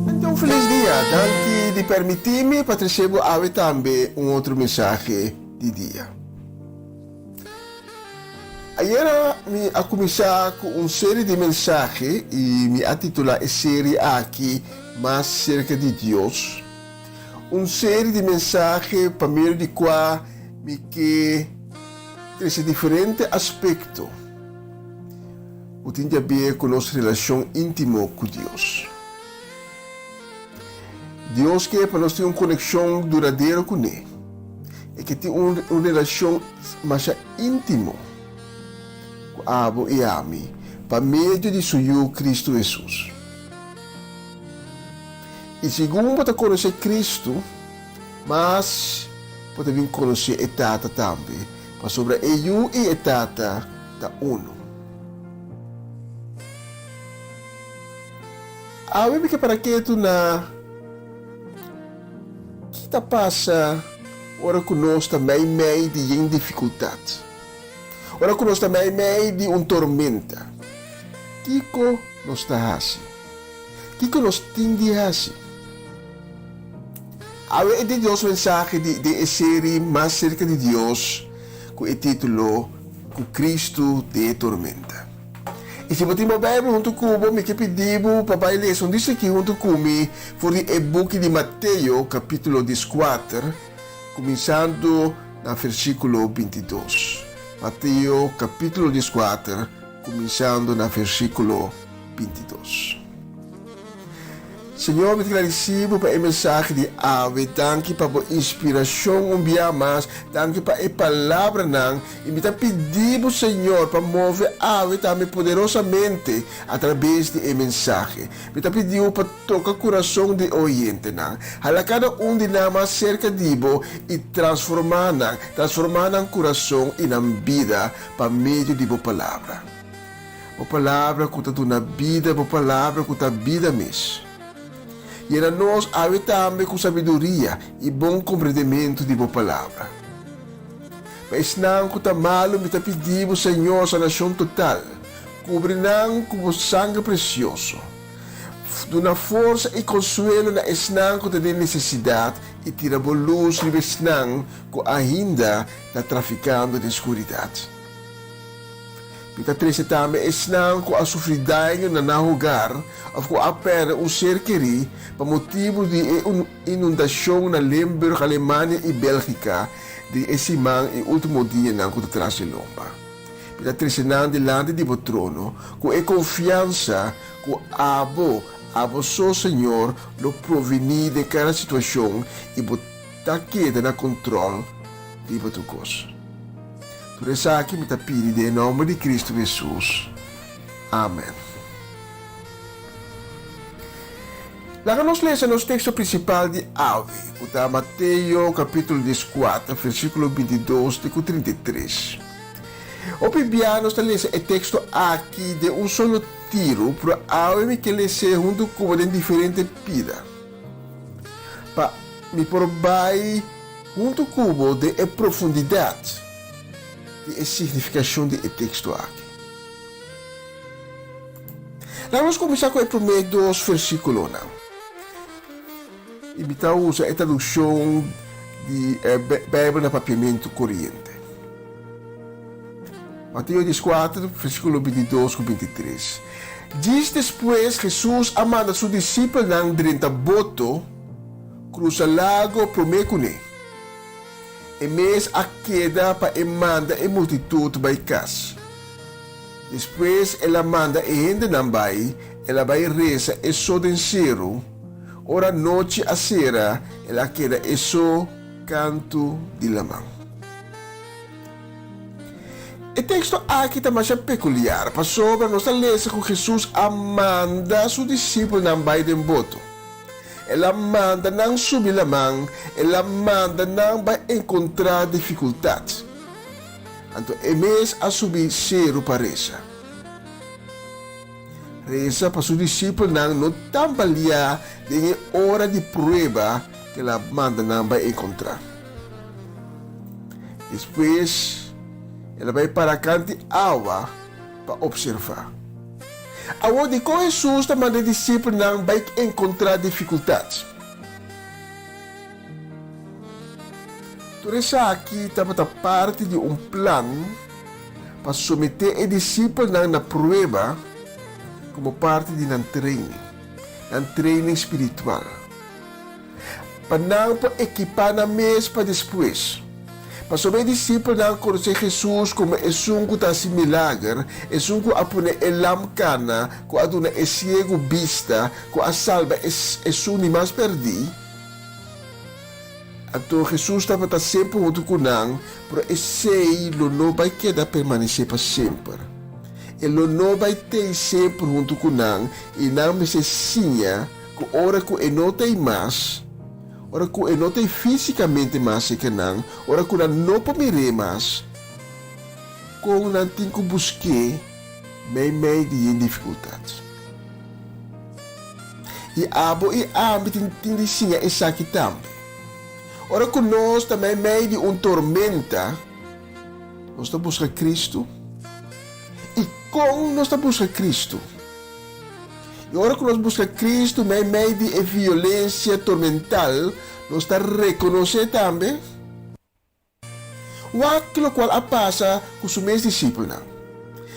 Tente un felis dia. Danki di permití mi pa trese bo awe tambe un otro mensahe di dia. Ayera mi a kuminsá ku un seri di mensahe i mi a titulá e seri aki Mas Serka di Dios. Un seri di mensahe pa medio di kua mi ke trese diferente aspekto ku tin di haber ku nos relashon íntimo ku Dios. Dios ke pa nos tin un konekshon duradero kuné. E ke tin un un relashon masha íntimo ku abo i ami pa medio di su Yu Kristu Hesus. I segun bo ta konosé Kristu, mas bo ta bin konosé e Tata tambe, pasobra e Yu i e Tata ta unu. Awe mi ke para ketu na ki ta pasa ora ku nos ta meimei di yen difikultat, ora ku nos ta meimei di un tormenta. Kiko nos ta hasi? Kiko nos tin di hasi? Awe e di dos mensahe di den e seri Mas Serka di Dios ku e título Ku Kristu den e Tormenta. I si bo tin bo Bijbel huntu ku bo, mi ke pidi bo pa bai lesa un disaki huntu ku mi for di e buki di Mateo, kapítulo dieskuater, kuminsando na versíkulo bintidos. Mateo, kapítulo dieskuater, kuminsando na versíkulo bintidos. Señor, mi ta gradisí bo pa e mensahe di awe. Danki pa bo inspirashon un bia mas. Danki pa e palabranan. I mi ta pidi bo, Señor, pa move awe tambe poderosamente atrabes di e mensahe. Mi ta pidi bo pa toka kurason di e oyentenan. Hala kada un di nan mas serka di bo i transformá nan, transformá nan kurason i nan bida pa medio di bo palabra. Bo palabra ku ta duna bida, bo palabra ku ta bida mes. Yena nos awe tambe ku sabiduria i bon komprendementu di bo palabra. Pa esnan ku ta malu mi ta pidi bo, Señor, sanashon total. Kubri nan ku bo sanger presioso. Duna forsa i konsuelo na esnan ku ta den nesesidat i tira bo lus riba esnan ku ainda ta trafikando den skuridat. Mi ta trese tambe esnan ku a sufri daño na nan hogar òf ku a pèrdè un ser kerí pa motibu di e inundashon na Limburg, Alemania i Bèlgika den e siman i último dianan ku ta tras di lomba. Mi ta trese nan dilanti di bo trono ku e konfiansa ku abo, abo so, Señor, lo provení den kada situashon i bo ta keda na kontròl riba tur kos. Tur esaki mi ta pidi den e nomber di Cristo Jesus. Amen. Laga nos lesa nos teksto prinsipal di awe, ku ta Mateo kapítulo dieskuater, versíkulo bintidos te ku trinta i tres. Hopi bia nos ta lesa e teksto aki den un solo tiru, pero awe mi ke les'é huntu ku bo den diferente pida, pa mi por bai Huntu ku bo den e profundidat di e signifikashon di e teksto aki. Laga nos kuminsá ku e promé dos versíkulonan. I mi ta usa e tradukshon di e Beibel na papiamentu koriente. Mateo dieskuater, versíkulo bintidos ku bintitres. Djis despues Hesus a manda su disipelnan drenta boto krusa lago promé kuné. E mes a keda pa e manda e multitut bai kas. Despues el a manda e hendenan bai, el a bai resa e so den seru. Ora nochi a sera, el a keda e so kantu di laman. E teksto aki ta masha pekuliar, pasobra nos ta lesa ku Hesus a manda su disipelnan bai den boto. El a manda nan subi laman, el a manda nan bai enkontrá difikultat. Anto e mes a subi seru pa resa. Resa pa su disipelnan no tambaliá den e ora di prueba ku el a manda nan bai enkontrá. Despues, el a bai para kant'i awa pa opservá. Awor, dikon Hesus ta manda e disipelnan bai enkontrá difikultat? Tur esaki tabata parti di un plan pa someté e disipelnan na prueba komo parti di nan training, nan training spiritual, pa nan por ekipá nan mes pa despues. Pasobra e disipelnan konosé Hesus komo esun ku ta hasi milager, esun ku a pone e lam kana, ku a duna e siegu bista, ku a salba esun di mas pèrdí. Anto Hesus tabata semper huntu ku nan, pero esei lo no bai keda permanesé pa semper. E lo no bai tei semper huntu ku nan, i nan mester siña ku ora ku e no tei mas, ora ku e no tei físikamente mas serka nan, ora ku nan no por mir'é mas, kon nan tin ku busk'é meimei di yen difikultat. I abo i ami tin tin di siña esaki tambe. Ora ku nos ta meimei di un tormenta, nos ta buska Kristu. I kon nos ta buska Kristu? I ora ku nos buska Kristu meimei di e violensia tormental, nos ta rekonosé tambe. Wak lokual a pasa ku su mes disipelnan.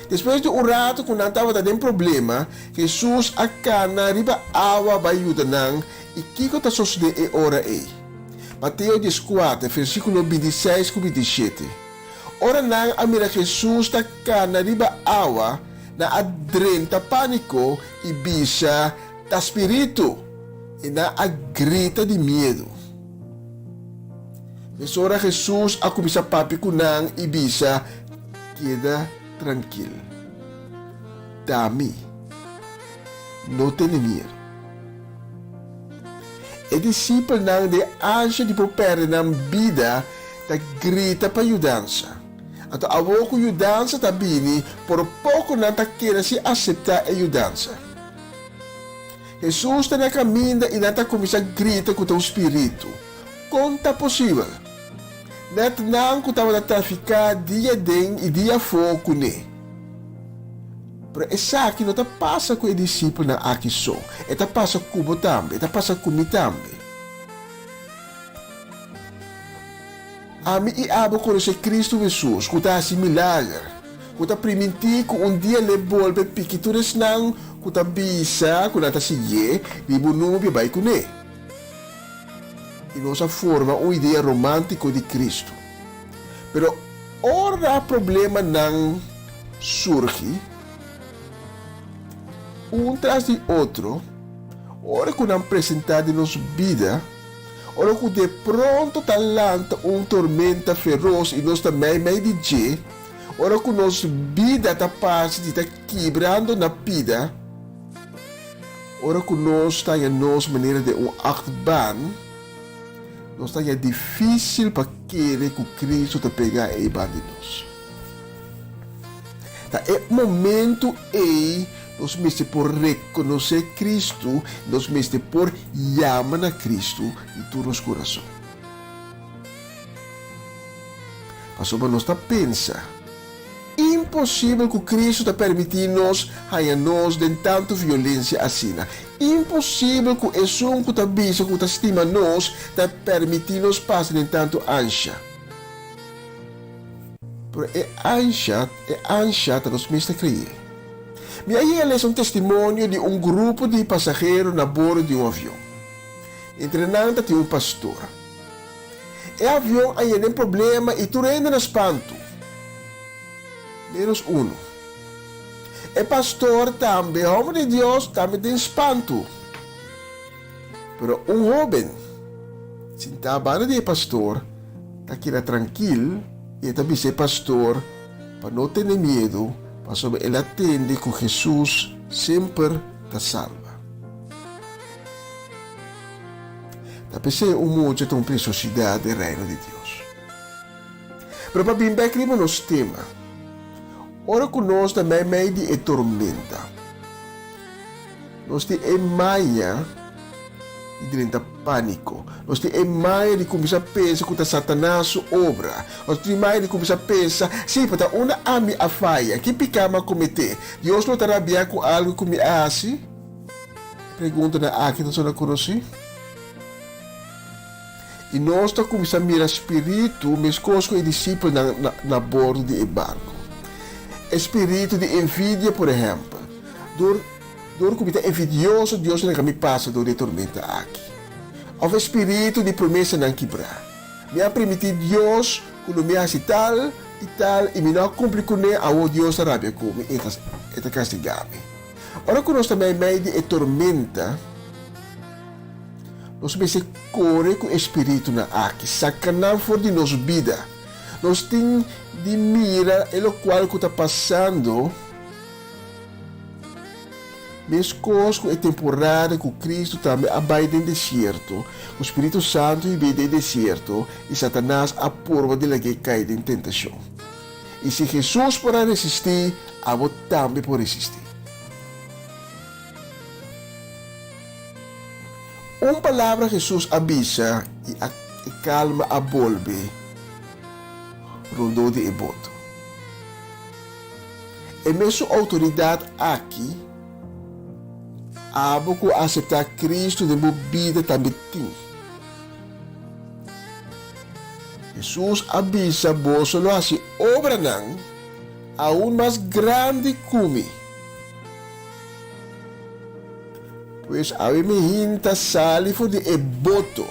Despues di un ratu ku nan tabata den problema, Hesus a kana riba awa bai yuda nan, i kiko ta sosodé e ora ei? Mateo dieskuater, versíkulo bintiseis ku bintishete, Ora nan a mira Hesus ta kana riba awa, nan a drenta pániko i bisa, Ta spiritu! I nan a grita di miedu. Mesora Hesus a kuminsá papia ku nan i bisa, Keda trankil. Ta mi. No tene miedu. E disipelnan den ansha di por pèrdè nan bida ta grita pa yudansa. Anto awor ku yudansa ta bini, por poko nan ta keda sin aseptá e yudansa. Hesus ta na kaminda i nan ta kuminsá grita ku ta un spiritu. Kon ta posibel? Nèt nan ku tabata trafiká dia den i dia afó kuné. Pero esaki no ta pasa ku e disipelnan aki so, e ta pasa ku bo tambe, e ta pasa ku mi tambe. Ami i abo konosé Kristu Hesus ku ta hasi milager, ku ta primintí ku un dia l'e bolbe piki tur esnan ku ta bisa ku nan ta siguié riba un nubia bai kuné. I nos a forma un idea romántiko di Kristu. Pero ora problemanan surgi, un tras di otro, ora ku nan presentá den nos bida, ora ku de pronto ta lanta un tormenta feros i nos ta meimei di dje, ora ku nos bida ta parse di ta kibrando na pida, Ora ku nos ta haña nos manera den un achtbaan, nos ta haña difísil pa kere ku Kristu ta pegá ei ban di nos. Ta e momentu ei nos mester por rekonosé Kristu, nos mester por yama na Kristu di tur nos kurason. Pasobra nos ta pensa. Imposibel ku Kristu ta permití nos haña nos den tantu violensia asina. Imposibel ku esun ku ta bisa ku ta stima nos ta permití nos pasa den tantu ansha. Pero e ansha, e ansha ta nos mes ta kreé. Mi a yega lesa un testimonio di un grupo di pasahero na bordo di un avion. Entre nan ta tin un pastor. E avion a yena den problema i tur hende na spantu, ménos unu. E pastor tambe, hòmber di Dios, tambe den spantu. Pero un hóben sintá banda di e pastor ta keda trankil i e ta bisa e pastor pa no tene miedu pasobra el a tende ku Hesus semper ta salba. Ta p'esei un mucha ta un preciosidad den Reino di Dios. Pero pa bin bek riba nos tema, ora cu nos ta meimei di e tormenta, nos tin e maña di drenta panico, nos tin e maña di cuminsa pensa cu ta Satanas su obra, nos tin e maña di cuminsa pensa, si, pero ta unda ami a faya? Ki pica mi a comete? Dios lo ta rabia cu algo cu mi a haci? E preguntanan aki ta sona konosí. I nos ta kuminsá mira spiritu meskos ku e disipelnan na bordo di e barku. E spiritu di envidia, por ehèmpel. Dor dor ku mi ta envidioso, Dios a laga mi pasa dor di e tormenta aki. Òf e spiritu di promesanan kibrá. Mi a primintí Dios ku lo mi hasi tal i tal i mi no a kumpli kuné, awor Dios ta rabia ku mi i e ta kastigá mi. Ora ku nos ta meimei di e tormenta, nos mester kore ku e spiritunan aki, saka nan for di nos bida. Nos tin di mira e lokual ku ta pasando meskos ku e temporada ku Kristu tambe a bai den desierto, ku Spiritu Santu hib'é den desierto i Satanas a purba di lag'é kai den tentashon. I si Hesus por a resistí, abo tambe por resistí. Un palabra Hesus a bisa i a e kalma a bolbe rondó di e boto. E mesun outoridat aki, abo ku a aseptá Kristu den bo bida tambe tin. Hesus a bisa, Boso lo hasi obranan aun mas grandi ku mi. Pues awe mi hinta sali for di e boto.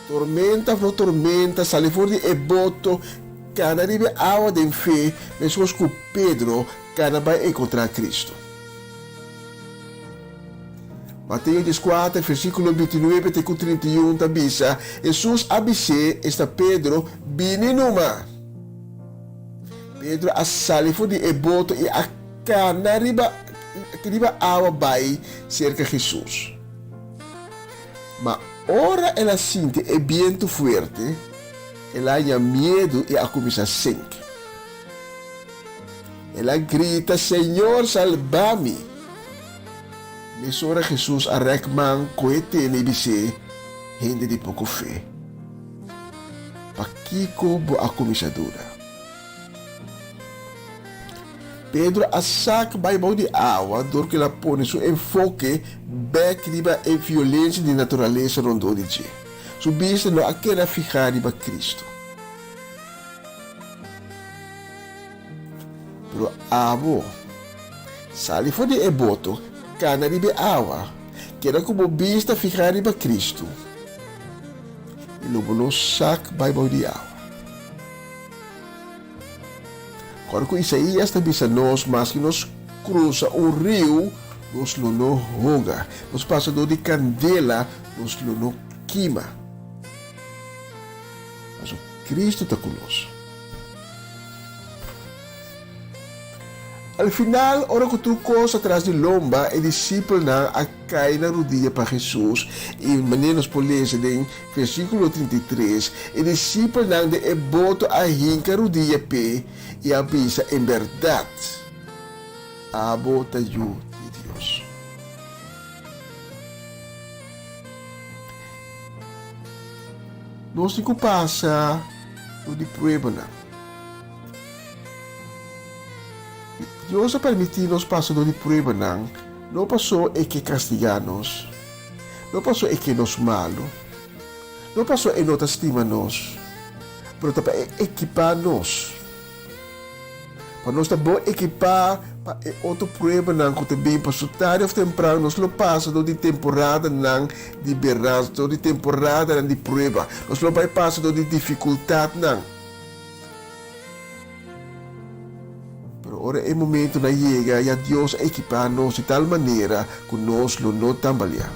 Tormenta of no tormenta, sali for di e boto, kana riba e awa den fe, meskos ku Pedro kana bai enkontrá Kristu. Mateo dieskuater, versíkulo bintinuebe te ku trintiun ta bisa, Hesus a bis'é, esta Pedro, Bini numa! Pedro a sali for di e boto i a kana riba riba awa bai serka Hesus. Ma ora el a sinti e bientu fuerte, el a haña miedu i a kuminsá sink. El a grita, Señor, salba mi! Mesora Hesus a rèk man ku e tene i bis'é, Hende di poko fe, pakiko bo a kuminsá duda? Pedro a sak bai bou di awa dor ku el a pone su enfoke bèk riba e violensia di naturalesa rondó di dje. Su bista no a keda fihá riba Kristu. Pero abo, sali for di e boto, kana riba e awa, keda ku bo bista fihá riba Kristu, i lo bo no sak bai bou di awa. Kòrda ku Isaías ta bisa nos, maske nos krusa un riu, nos lo no hoga, nos pasa dor di kandela, nos lo no kima. Pasobra Kristu ta ku nos. Al final, ora ku tur kos a tras di lomba, e disipelnan a kai na rudia pa Hesus, i manera nos por lesa den versíkulo 33, e disipelnan den e boto a hinka rudia p'e i a bisa, En bèrdat, abo ta Yu di Dios. Nos tin ku pasa dor di pruebanan. Dios a permití nos pasa dor di pruebanan no paso e ke kastigá nos, no paso e ke nos malu, no paso e no ta stima nos, pero ta pa e ekipá nos. Pa nos ta bon ekipá pa e otro pruebanan ku ta bin, paso tarde òf tempran nos lo pasa dor di temporadanan di berans, dor di temporadanan di prueba. Nos lo bai pasa dor di difikultatnan. Pero ora e momentonan yega, ya Dios a ekipá nos di tal manera ku nos lo no tambaleá.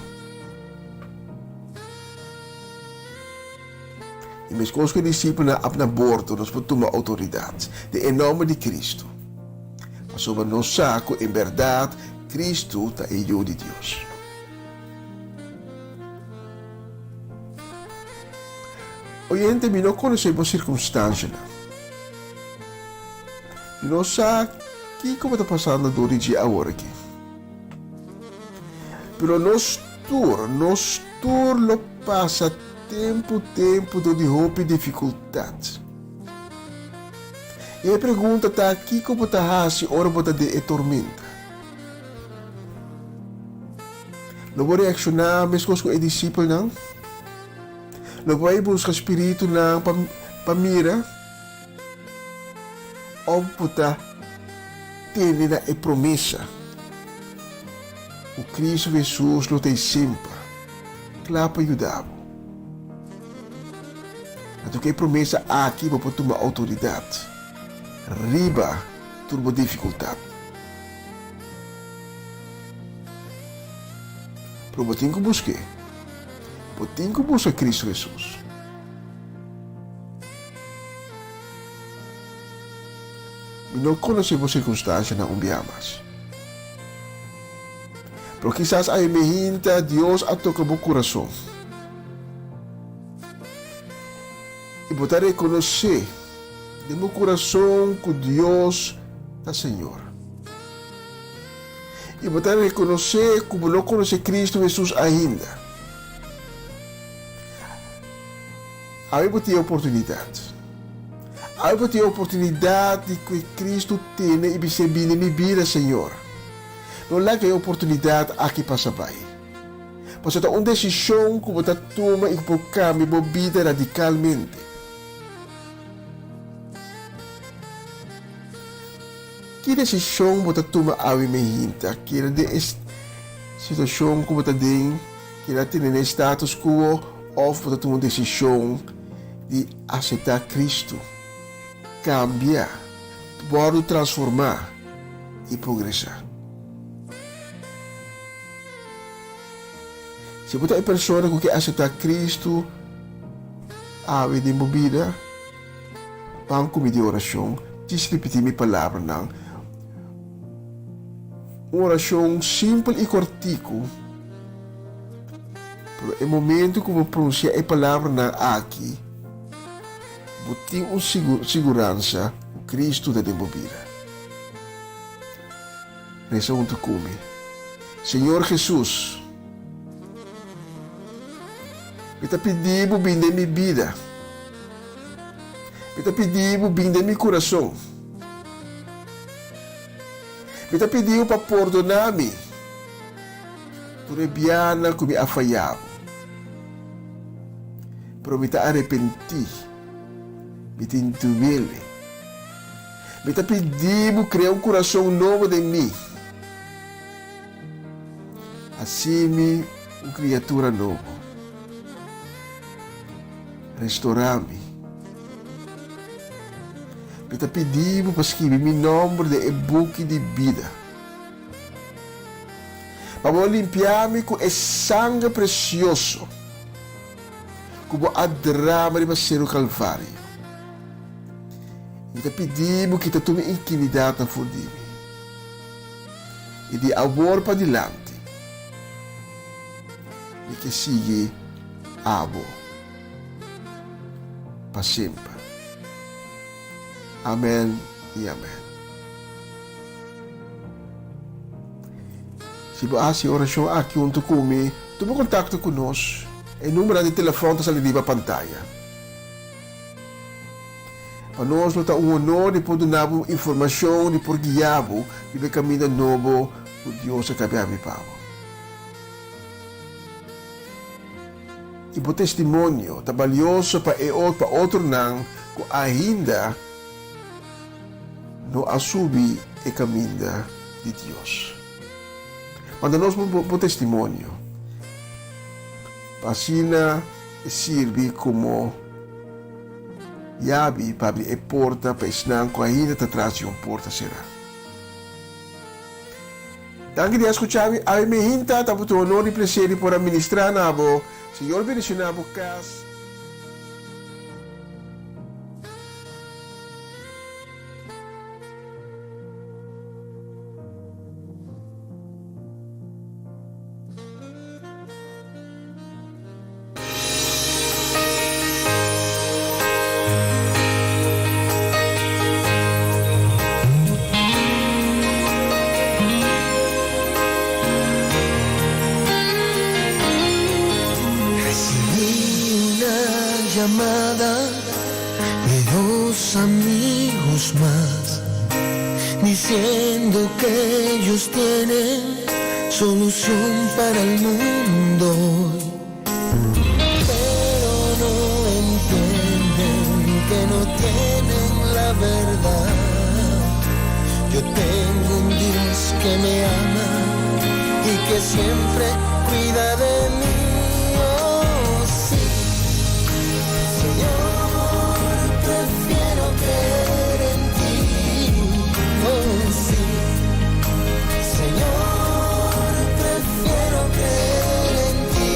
I meskos ku e disipelnan ap na bordo, nos por tuma outoridat den e nòmber di Kristu, pasobra nos sa ku en bèrdat Kristu ta e Yu di Dios. Oyente, mi no konosé bo sirkunstansianan. Mi no sa kiko bo ta pasando dor di dje awor aki. Pero nos tur, nos tur lo pasa tempu tempu dor di hopi difikultat. I e pregunta ta kiko bo ta hasi ora bo ta den e tormenta? Lo bo reakshoná meskos ku e disipelnan? Lo bo bai buska spiritunan pa pa mira? Òf bo ta tene na e promesa ku Kristu Hesus lo ta ei semper kla pa yuda bo? Anto ku e promesa aki bo por tuma outoridat riba tur bo difikultat. Pero bo tin ku busk'é. Bo tin ku buska Kristu Hesus. Mi no konosé bo sirkunstansianan un bia mas. Pero kisas awe mehinta Dios a toka bo kurason. I bo ta rekonosé den bo kurason ku Dios ta Señor. I bo ta rekonosé ku bo no konosé Kristu Hesus ainda. Awe bo tin e oportunidat. Awe bo tin e oportunidat di ku Kristu tene i bis'é, Bini mi bida, Señor. No laga e oportunidat aki pasa bai. Pasobra ta un desishon ku bo ta tuma i ku por kambia bo bida radikalmente. Ki desishon bo ta tuma awe mehinta? Keda den e situashon ku bo ta den? Keda tene na e status quo òf bo ta tuma un desishon di aseptá Kristu, kambia, wòrdu transformá i progresá? Si bo ta e persona ku ke aseptá Kristu awe den bo bida, ban ku mi den orashon, djis ripití mi palabranan. Un orashon simpel i kòrtiku. Pero e momento ku bo pronunsiá e palabranan aki, bo tin un siguransa ku Kristu ta den bo bida. Resa huntu ku mi. Señor Hesus, mi ta pidi Bo bin den mi bida. Mi ta pidi Bo bin den mi kurason. Mi ta pidi Bo pa pordoná mi. Tur e bianan ku mi a faya bo. Pero mi ta arepentí. Mi tin duele. Mi ta pidi bo krea un kurason nobo den mi. Hasi mi un kriatura nobo. Restorá mi. Mi ta pidi bo pa skibi mi nòmber den e buki di bida. Pa bo limpia mi ku e sanger presioso ku bo a drama riba Seru Kalvario. Mi ta pidi bo kita tur mi inkinidatnan for di mi. I di awor padilanti mi ke sigui abo pa semper. Amen i amen. Si bo a hasi e orashon aki huntu ku mi, tuma kontakto ku nos. E numbernan di telefòn ta sali riba pantaya. Pa nos lo ta un honor di por duna bo informashon, di por guia bo riba e kaminda nobo ku Dios a kabia habri pa bo. I bo testimonio ta balioso pa e pa otronan ku ainda no a subi e kaminda di Dios. Manda nos bo testimonio pa asina e sirbi komo yabi pa abri e porta pa esnan ku ainda ta tras di un porta será. Danki di a skucha mi. Awe mi hinta ta un honor i placer di por a ministra na bo. Señor bendiciona bo cas. Recibí una llamada de dos amigos más, diciendo que ellos tienen solución para el mundo. Pero no entienden que no tienen la verdad. Yo tengo un Dios que me ama y que siempre cuida de mí. Oh, sí, Señor, prefiero creer en ti. Oh, sí, Señor, prefiero creer en ti.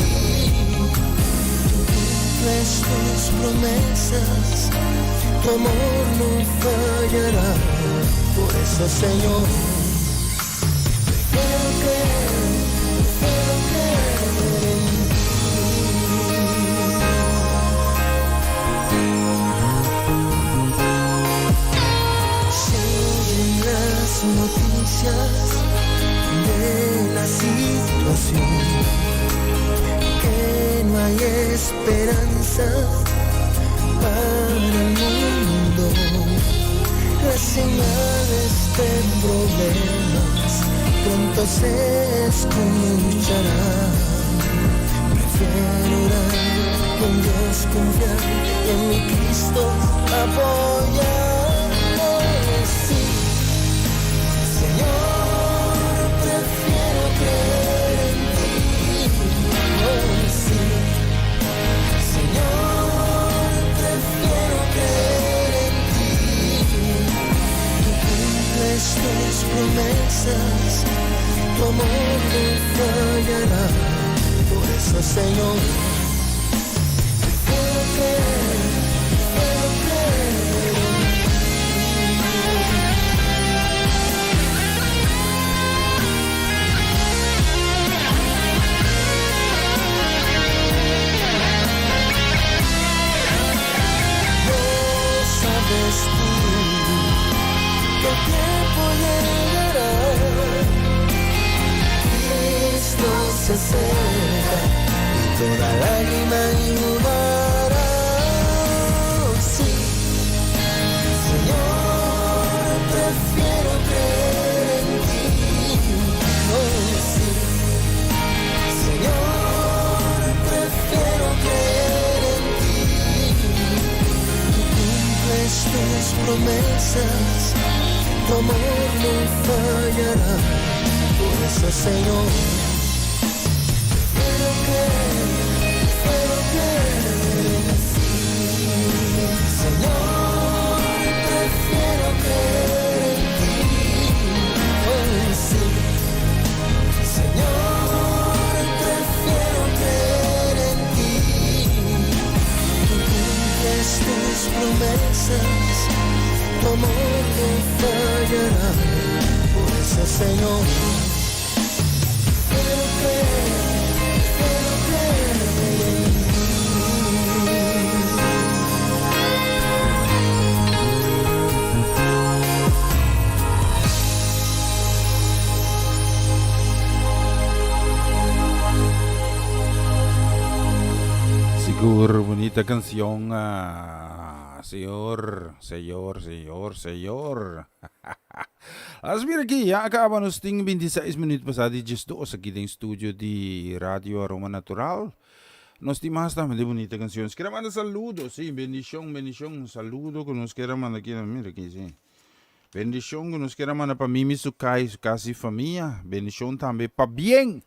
Tú cumples tus promesas, tu amor no fallará. Por eso, Señor, prefiero creer, prefiero creer en ti. Se oyen las noticias de la situación, que no hay esperanza para el mundo. Las señales de problemas pronto se escucharán. Prefiero orar, en Dios confiar y en mi Cristo apoyar. Oh, sí, Señor, prefiero creer en ti. Oh, sí, Señor, prefiero creer en ti. Tú cumples tus promesas, tu amor no fallará. Por eso, Señor, prefiero creer, prefiero creer en No sabes tú que el tiempo llegará. Cristo se acerca y toda lágrima enjugará. Sí, Señor, prefiero creer en ti. Oh, sí, Señor, prefiero creer en ti. Tú cumples tus promesas, tu amor no fallará. Por eso, Señor, prefiero creer, prefiero creer en ti. Señor, prefiero creer en ti. Oh, sí. Señor, prefiero creer en ti. Tú cumples tus promesas, tu amor no fallará. Por eso, Señor, prefiero creer, prefiero creer en ti. Sigur bunita cancion. Señor, Señor, Señor, Señor. As mira aki, ya a caba nos tin 26 minuut pasá di 12 aki den studio di Radio Aroma Natural. Nos tin mas tambe di bunita canción. Nos kier a manda saludo, sí, bendicion, bendicion, saludo cu nos kier a manda aki, mira aki, sí. Bendicion cu nos kier a manda pa Mimi su kai, su casa y famia. Bendicion tambe pabien,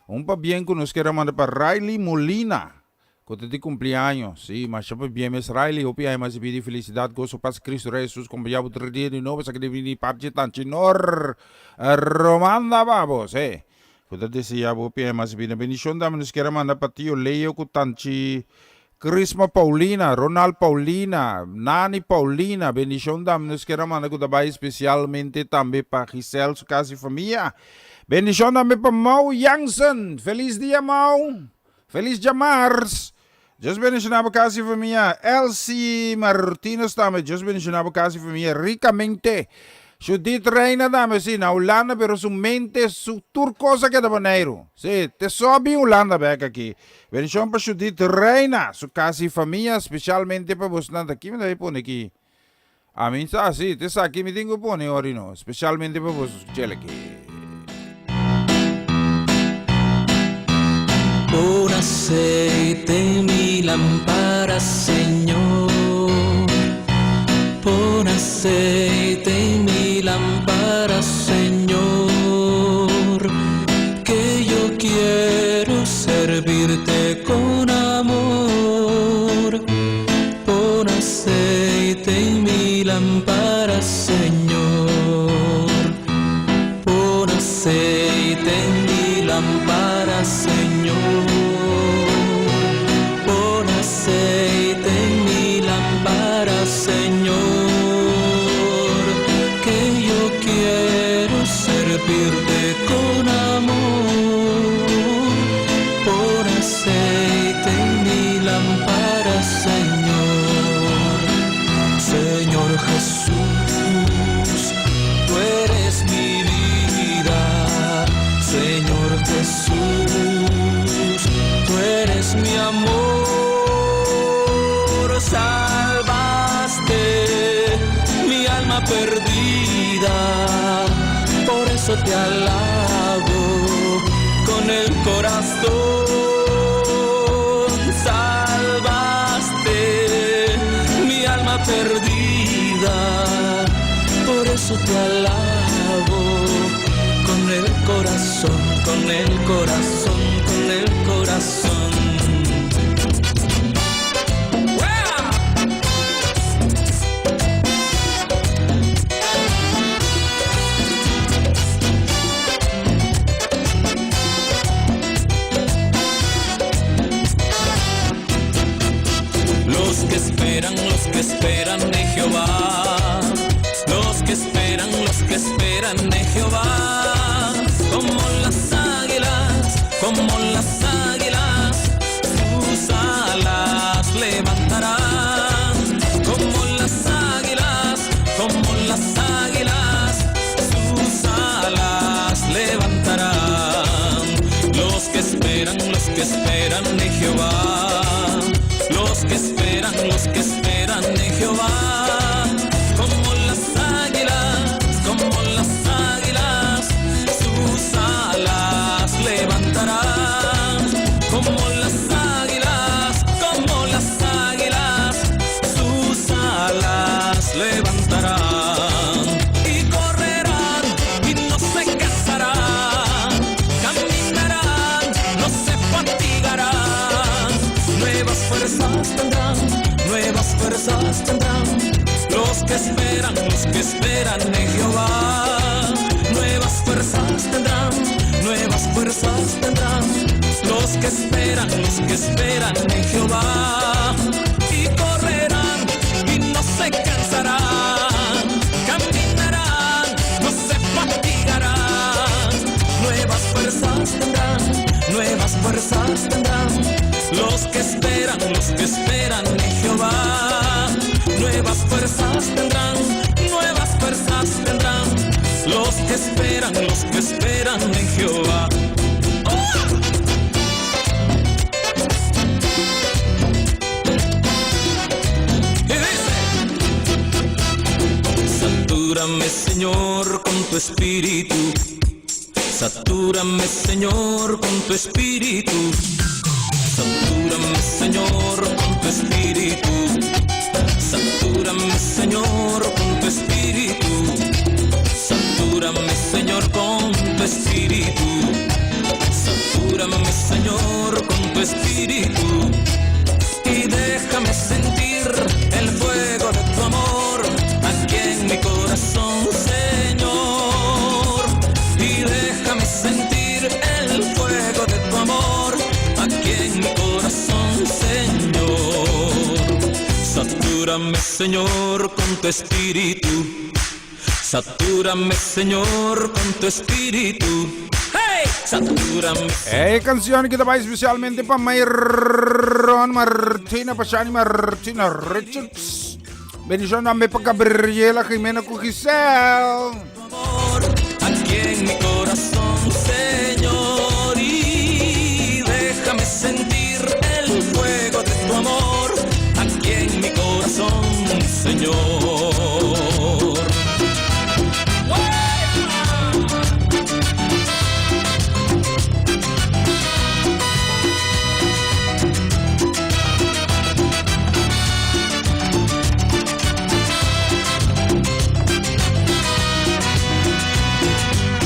un pabien cu nos kier a manda pa Riley Molina. Ku ta di kumpliaño. Sí, masha pabien mes Riley, hopi aña mas di bida i felisidat, goso, pas Kristu Rei Hesus kompañá bo tur dia di nobo, esaki di bini di parti Tanchi Nor Romanda pa bo, sí. Ku ta deseá bo hopi aña mas di bida. Bendishon tambe nos kier a manda pa tio Leo ku Tanchi Crisma Paulina, Ronald Paulina, Nani Paulina, bendishon tambe nos kier a manda ku ta bai spesialmente tambe pa Giselle su kas i famia. Bendishon tambe pa Mau Jansen, felis dia Mau! Felis djamars! Dios bendiciona bo casa y famia. Elsie Martinez tambe, Dios bendiciona bo casa y famia ricamente. Judith Reina tambe, si, na Hulanda pero su mente, su tur cos a keda Boneiru. Si, te so a bin Hulanda bek aki. Bendicion pa Judith Reina, su casa y famia, specialmente pa bosnan ta. Ki mi ta bay pone aki? Ami sa, si, te esaki mi tin ku pone ori no, spesialmente pa boso skuchel aki. Pon aceite en mi lámpara, Señor. Pon aceite en mi lámpara, Señor. Que yo quiero servirte con amor. Pon aceite en mi lámpara, Señor. Pon aceite en mi lámpara, Señor. Pon aceite en mi lámpara, Señor. Que yo quiero servirte con amor. Pon aceite en mi lámpara, Señor. Señor Jesús, tú eres mi vida. Señor Jesús, tú eres mi amor. Salvaste mi alma perdida. Por eso te alabo con el corazón. Salvaste mi alma perdida. Por eso te alabo con el corazón, con el corazón, con el corazón. Los que esperan, los que esperan de Jehová. Los que esperan, los que esperan de Jehová. Como las águilas, como las águilas, sus alas levantarán. Como las águilas, como las águilas, sus alas levantarán. Los que esperan, los que esperan de Jehová. Los que esperan, los que esperan de Jehová. Como las águilas, como las águilas, sus alas levantarán. Como las águilas, como las águilas, sus alas levantarán. Y correrán y no se cansarán. Caminarán, no se fatigarán. Nuevas fuerzas tendrán, nuevas fuerzas tendrán. Los que esperan, los que esperan en Jehová. Nuevas fuerzas tendrán, nuevas fuerzas tendrán. Los que esperan, los que esperan en Jehová. Y correrán y no se cansarán. Caminarán, no se fatigarán. Nuevas fuerzas tendrán, nuevas fuerzas tendrán. Los que esperan, los que esperan en Jehová. Nuevas fuerzas tendrán, nuevas fuerzas tendrán. Los que esperan, los que esperan en Jehová. Y dice. tu espíritu. Satúrame, Señor, con tu espíritu. Satúrame, Señor, con tu espíritu. Satúrame, Señor, con tu espíritu. Satúrame, Señor, con tu espíritu. Satúrame, Señor, con tu espíritu. Y déjame sentir el fuego de tu amor aquí en mi corazón, Señor. Y déjame sentir el fuego de tu amor aquí en mi corazón, Señor. Satúrame, Señor, con tu espíritu. Satúrame, Señor, con tu espíritu. ¡Hey! Satúrame. E cancion aki ta bai specialmente pa Myron Martina, pa Shani Martina Richards. Bendicion tambe pa Gabriela Jimena cu Giselle. Aquí en mi corazón, Señor, y déjame sentir el fuego de tu amor aquí en mi corazón, Señor.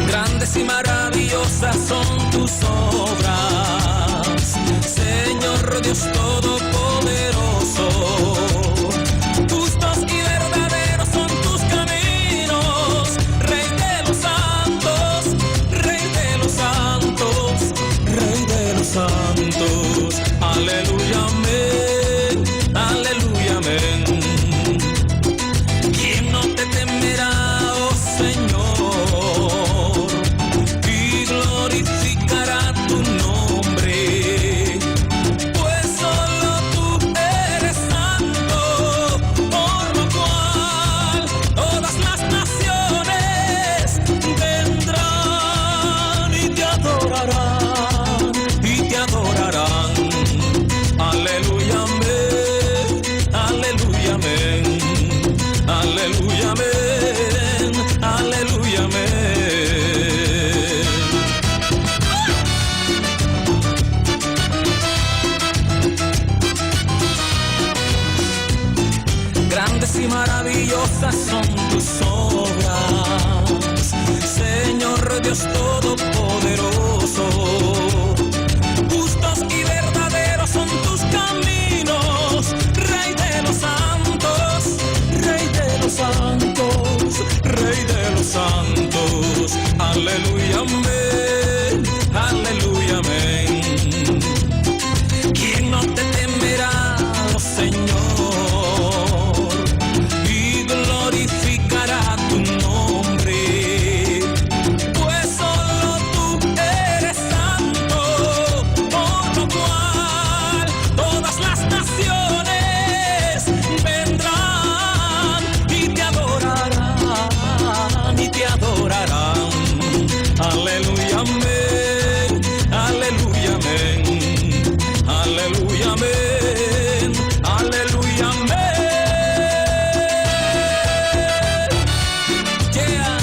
Grandes y maravillosas son tus obras, Señor Dios Todopoderoso. Justos y verdaderos son tus caminos, Rey de los santos, Rey de los santos, Rey de los santos. Aleluya, amén, aleluya, amén. ¿Quién no te temerá, oh Señor? Y glorificará tu nombre. Pues solo tú eres santo, por lo cual todas las naciones vendrán y te adorarán, y te adorarán. Aleluya, amén, aleluya, amén, aleluya, amén, aleluya, amén. Grandes y maravillosas son tus obras, Señor Dios Todopoderoso. Justos y verdaderos son tus caminos, Rey de los santos, Rey de los santos, Rey de los santos. Aleluya, amén, aleluya, amén. ¿Quién no te temerá, oh Señor? Y glorificará tu nombre. Pues solo tú eres santo, por lo cual todas las naciones vendrán y te adorarán, y te adorarán. Aleluya, amén, aleluya, amén, aleluya, amén, aleluya, amén. Yeah.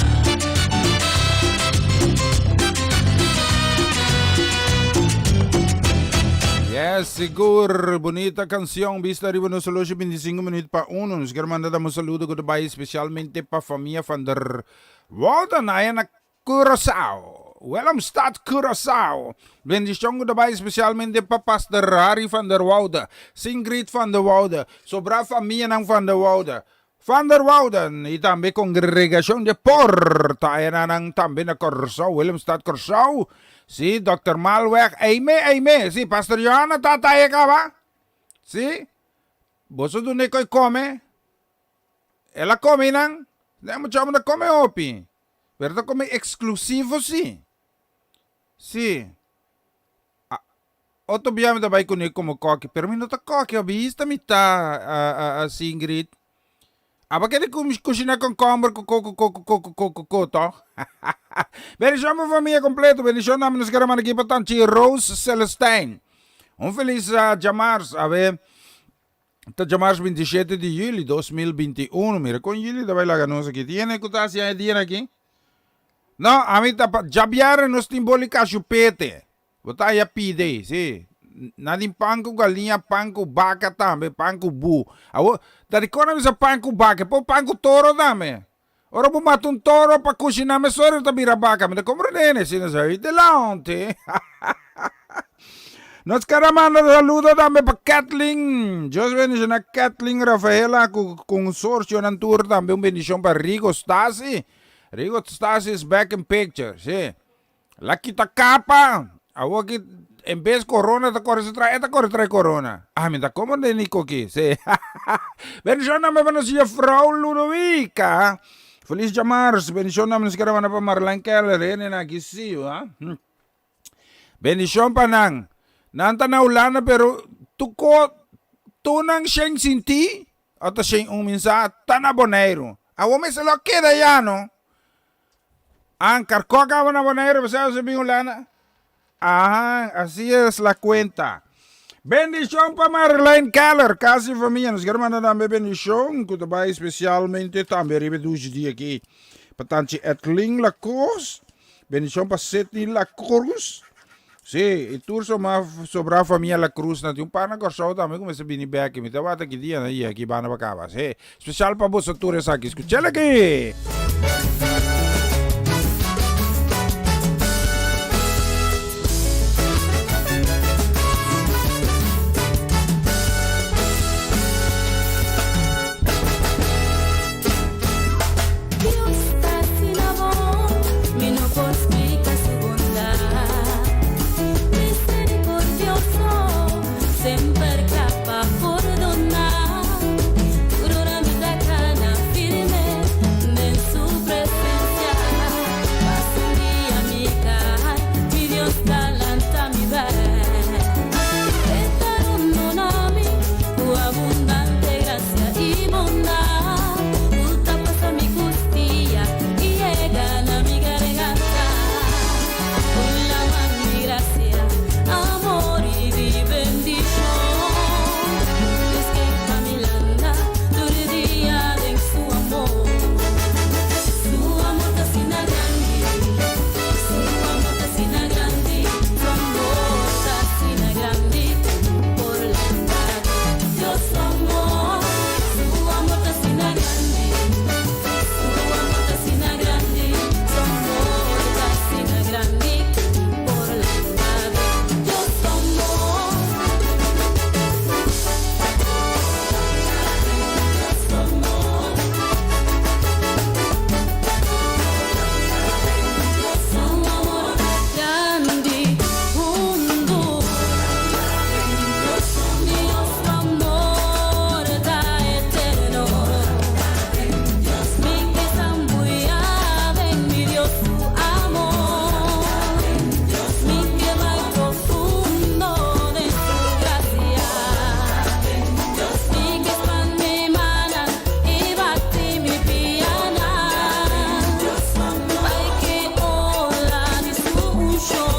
Yes, sigur. Bunita cancion. Bista riba nos horloge 25 minuut pa 1. Nos kier manda un saludo cu ta bay specialmente pa famia van der Walden aya na Curaçao. Willemstad, Curaçao. Bendicion cu ta bay specialmente pa Pastor Harry van der Woude, Singrid van der Woude, sobra famianan van der Woude. Van der Wouden y tambe Congregacion de Porta enanan tambe na Corsou, Willemstad, Corsou. Si, Dòkter Malweg, Aime, Aime. Si, Pastor Johanna ta ta e caba. Si, boso dune koe come. El a come nan. Den mucha homber ta come hopi. Pero ta come exclusivo si. Si. Otro bia mi ta bai kuné komo kòki, pero mi no ta kòki, obista mi ta, Singrid. Aba kere kushiná kònkòmber ku koko koko koko koko ko, tòg? Bendishon pa famia kompleto, bendishon tambe nos kere manda aki pa Tanchi Rose Celestijn. Un felis djamars, awe ta djamars 27 di juli 2021. Mira kon juli ta bai laga nos aki. Tin hende ku ta hasi e dia aki? No, ami ta pa djabièrnè nos tin boli kashupete. Bo ta haya pide, si. Nan tin pan ku galiña, pan ku baka tambe, pan ku bu. Awor, ta dikon nan bisa pan ku baka? E por pan ku toro tambe. Ora bo mata un toro pa kushiná mesora e ta bira baka. Mi ta komprendé ne, si nos a delante. Nos kere manda saludo tambe pa Kathleen. Dios bendishoná Kathleen Rafaela ku konsorsionan tur tambe. Un bendishon pa Rigo Stasi. Rigo Stasi is back in picture, si. La kita kapa. Awor ki en bes corona ta kore su trae, e ta kore trae corona. Ah, mi ta komprende Nico ki. Sí. Bendishon tambe pa nos juffrouw Ludovica. Feliz djamars. Bendishon tambe nos kere manda pa Marlene Keller. Hende aki sí, ha. Bendishon pa nan. Nan ta na Hulanda pero tuko tur nan shen sinti ota shen un minsa ta na Boneiru. Awor mester lo keda ya no. An karkó kaba na Boneiru pasá bo bin Hulanda. Ahan, así es la cuenta. Bendishon pa Marlene Keller, kas i famia. Nos ker manda tambe bendishon ku ta bai spesialmente tambe riba e dushi dia aki pa tanchi Edlin La Cruz. Bendishon pa Sidney La Cruz. Sí, i tur soma sobrá famia La Cruz nan tin un par na Kòrsou tambe ku mester bini bèk. Mi ta wak aki dia nan yega aki banda pa kaba. Sí, spesial pa boso tur esaki. Skuch'el aki! Dios ta asina bon, mi no por splika su bondat. Misericordioso, semper kla pa pordoná. Tur ora mi ta kana firme den su presencia. Pas un dia mi kai, mi Dios ta lanta mi bek. E ta rondona mi ku abundante gracia. I bondat ku ta pasa mi kustia i yega na mi garganta. Ku laman di grasia, amor i di bendishon. Dios ke pa mi landa tur dia den su amor. Su amor ta asina grandi, su amor ta asina grandi, su amor ta asina grandi ku mi por landa. Dios su amor, su amor ta asina grandi, su amor ta asina grandi, su amor ta asina grandi ku mi por landa den Dios su amor. Dios su amor. Dios su amor grandi, hundu. Dios su amor ta eterno. Mi ke sambuya den mi Dios su amor. Mi ke bai profundo den su gracia. Mi ke span mi manan i bati mi pianan. Bai ke ola di su unshon.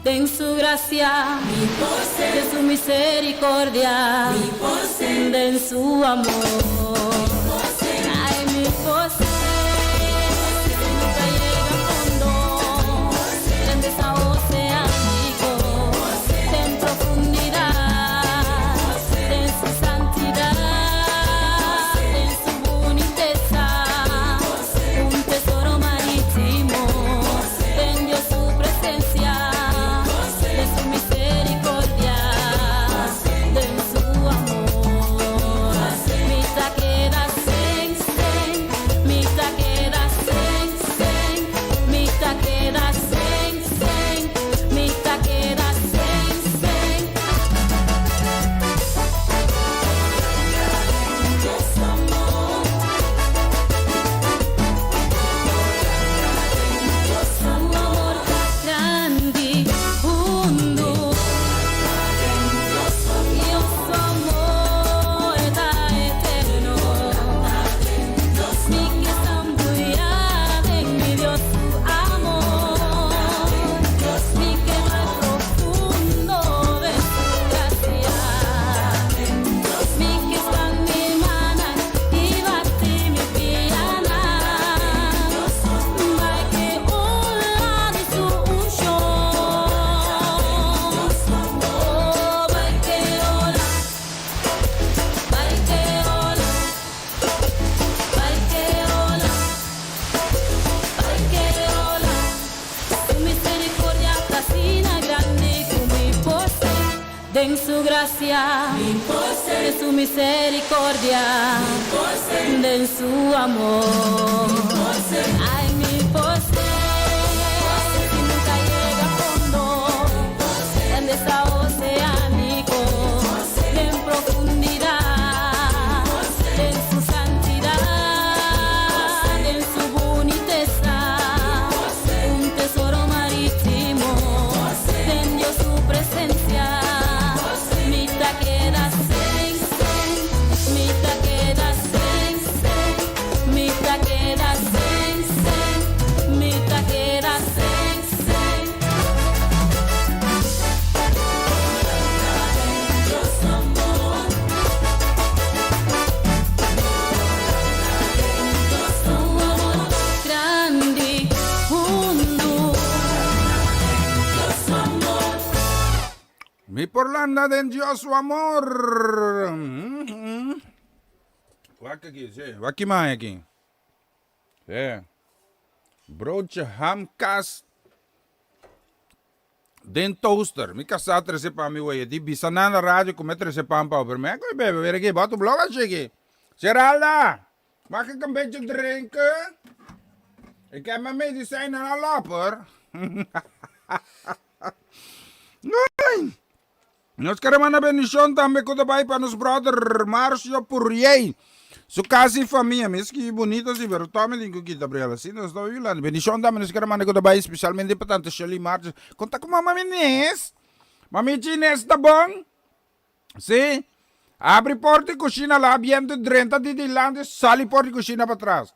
Den su gracia, den su misericordia, den su amor. Ay, mi por ser, nunca yega fondo, grandeza oceánico, den profundidad, den su santidad, den su buniteza, un tesoro marítimo, den Dios su presencia, den su misericordia, den su amor. Mi ta keda sen, sen, mi ta. Den su gracia, den su misericordia, den su amor. Ay, mi por ser, si nunca llega a fondo, en desahogo oceánico, en profundidad, en su santidad, en su boniteza, un tesoro marítimo, en Dios su presencia, mi ta queda sen, sen, mi ta queda sen, sen, mi ta queda sen, sen, mi ta queda sen, sen. Grande mundo. Mi por landa den Dios su amor. Wak aki, sí. Wak ki mai aki. Sí. Broodje ham, kaas den toaster. Mi kasá trese pan mi weye. Di bisa nan na radio ku mi a trese pan pa bo. Pero mi a koe bebe. Wera aki, bo tu blog a shiki. Geralda, mag ik een beetje drinken? Ik heb mijn medicijnen al op hoor. Ay. Nos kere manda bendicion tambe ku ta bai pa nos brother Marcio Purriey. Su casa y famia. Mi ski bonito si, pero tome tin ku kita bril. Así nos ta violando. Bendicion tambe nos kere manda ku ta bai especialmente pa tante Shirley Martins. Konta ku mama Inés. Mamichi Inés ta bon? Si. Abri porta di kushina la biento drenta di dilanti sali porta di kushina patras.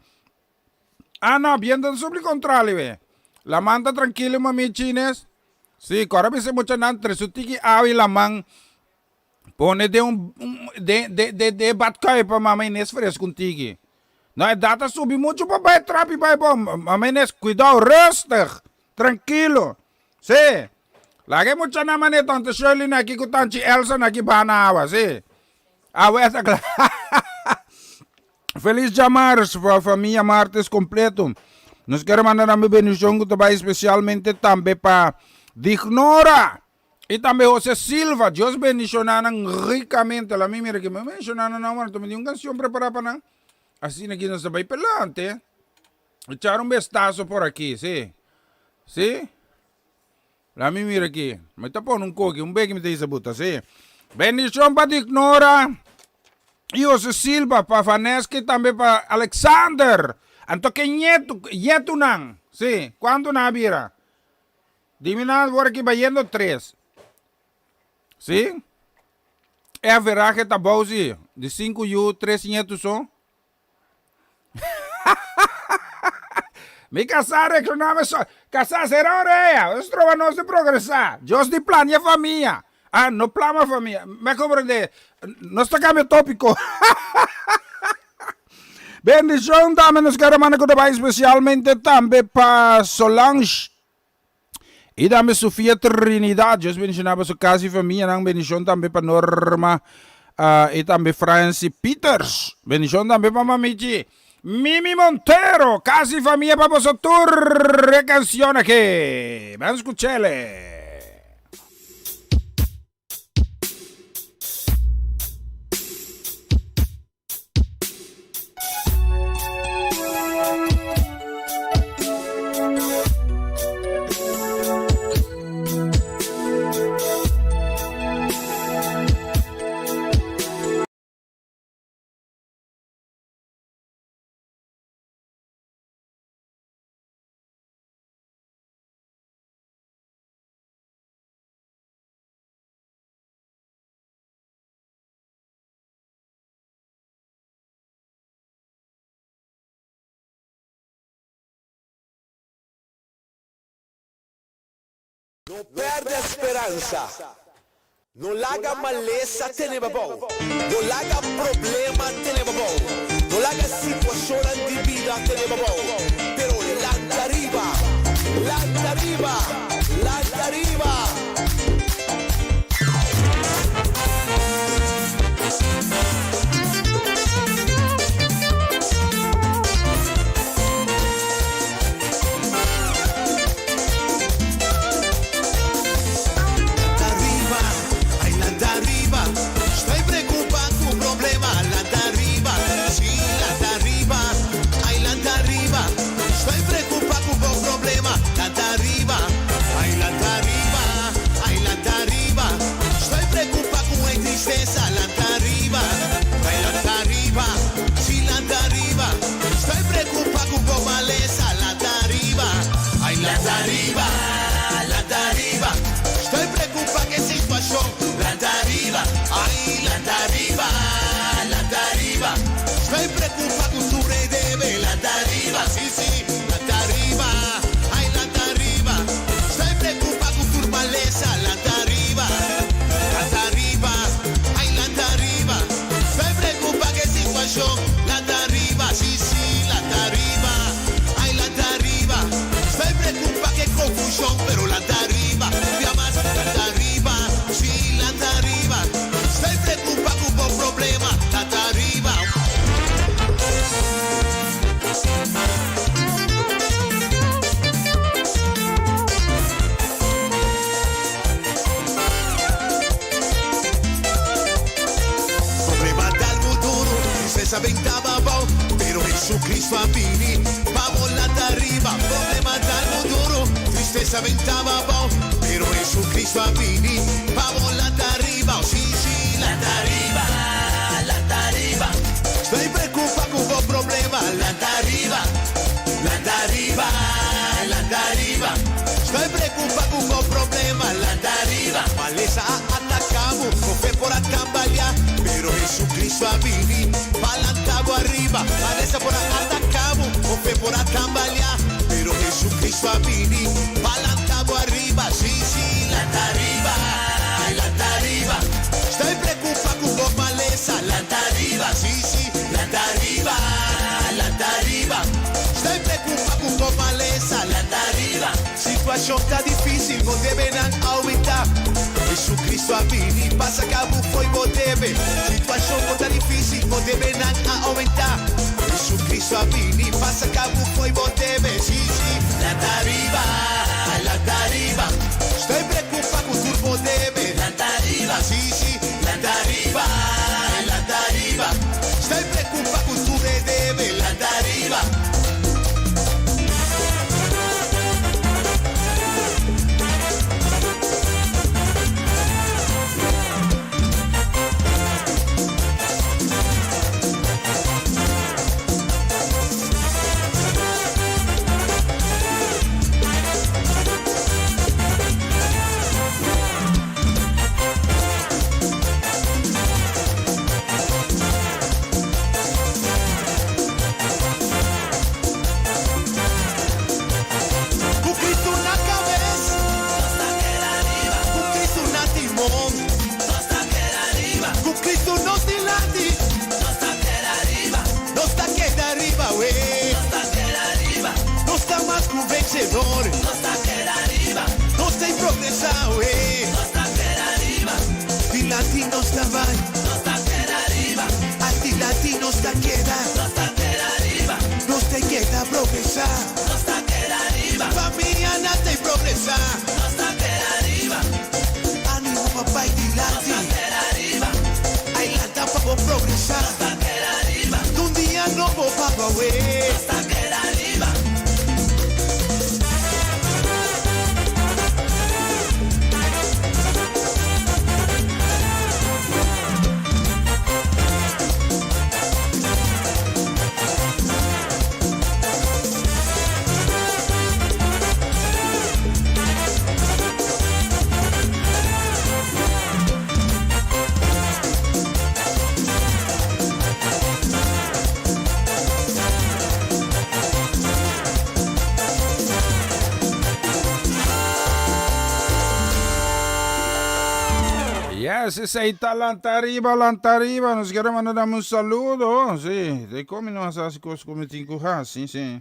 Ah no, biento ta supli kontrali we. Laman ta trankilo mami chines. Si, kora bisa e muchanan tres su tiki awa i laman pone den un den den den e badkuip pa mama Ines fresku un tiki. No e dat a subi muchu pa bai trapi bai bo. Mama Ines kuidou rustig, trankilo. Si. Laga e muchanan mane tante Shirley na aki ku tanchi Elsa na aki baha na awa, si. Awe ta kla. Feliz djamars pa famia Martes completo. Nos kere manda tambe bendicion cu ta bay especialmente tambe pa Dignora y tambe Jose Silva. Dios bendiciona nan ricamente. La mi mira ki mi menciona nan nomber, anto mi tin un cancion prepara pa nan. Asina ki nos ta bay pelante. Echar un bestazo por aki, si. Si. La mi mira aki. Mi ta pone un koki, un beki mi ta hisa buta, si. Bendicion pa Dignora y Jose Silva, pa Vaneska y tambe pa Alexander. Anto ke ñetu, ñetunan, si. Cuanto nan a bira? Dimi nan awor aki bayendo tres. Si. E averahe ta bou, si. Di sinku yu, tres ñetu so. Mi casá reaccionaba so, casá será orea, nos troba nos di progresá, Dios di plania famia, ah no plama famia, me comprende, nos ta cambia tópico. Bendicion tambe nos kere manda ku ta bai especialmente tambe pa Solange I tambe Sofia Trinidad, Dios bendiciona boso cas y famianan, bendicion tambe pa Norma y tambe Francy Peters, bendicion tambe pa mamichi Mimi Montero, cas y famia pa boso tur e cancion aki, ban scuchele. No pèrdè speransa. No laga malesa tene bo abou. No laga problema tene bo abou. No laga situashonnan di bida tene bo abou. Pero lanta riba! Lanta riba! Lanta riba! Tristesa bentaba abou, pero Jesucristo a bini pa bo lanta riba. Problema ta algo duro, tristesa bentaba abou, pero Jesucristo a bini pa bo lanta riba. Oh, sí, sí, lanta riba, lanta riba. Estoy preocupa cu bo problema, lanta riba, lanta riba, lanta riba. Estoy preocupa cu bo problema, lanta riba. Malesa a ataca bo, bo fe por a tambalea, pero Jesucristo a bini pa lanta bo ariba. Malesa por a ataca bo, bo fe por a tambalea, pero Jesucristo a bini pa lanta bo ariba. Sí, sí, lanta riba, lanta riba. Estoy preocupa cu bo malesa, lanta riba. Sí, sí, lanta riba, lanta riba. Estoy preocupa cu bo malesa, lanta riba. Situacion ta dificil, bo debenan aumenta. Jesucristo a bini pa saca bo fo'i bo debe. Situacion bo ta dificil, bo debenan a aumenta. Jesucristo a bini pa saca bo fo'i bo debe. Sí, sí, lanta riba, lanta riba. Estoy preocupa cu tur bo debe. Lanta riba, sí, sí, lanta riba, lanta riba. Estoy preocupa cu tur e debe. Lanta riba. Cu Cristo na cabes, nos ta keda riba. Cu Cristo na timon, nos ta keda riba. Cu Cristo nos dilanti, nos ta keda riba. Nos ta keda riba, we. Nos ta keda riba. Nos ta mas cu vencedor, nos ta keda riba. Nos ta progresa, we. Nos ta keda riba. Dilanti nos ta bay, nos ta keda riba. Adilanti nos ta keda, nos ta keda riba. Nos ta keda progresá, nos ta keda riba. Famia nan ta progresá, nos ta keda riba. Animo pa bay dilanti, nos ta keda riba. Ay lanta pa bo progresá, nos ta keda riba. Un dia nobo pa bo awe, nos ta keda riba. Yes, esei ta lanta riba, lanta riba. Nos quiere mandar dame un saludo. Sí, de como no hace cosas como tin cu haci, sí.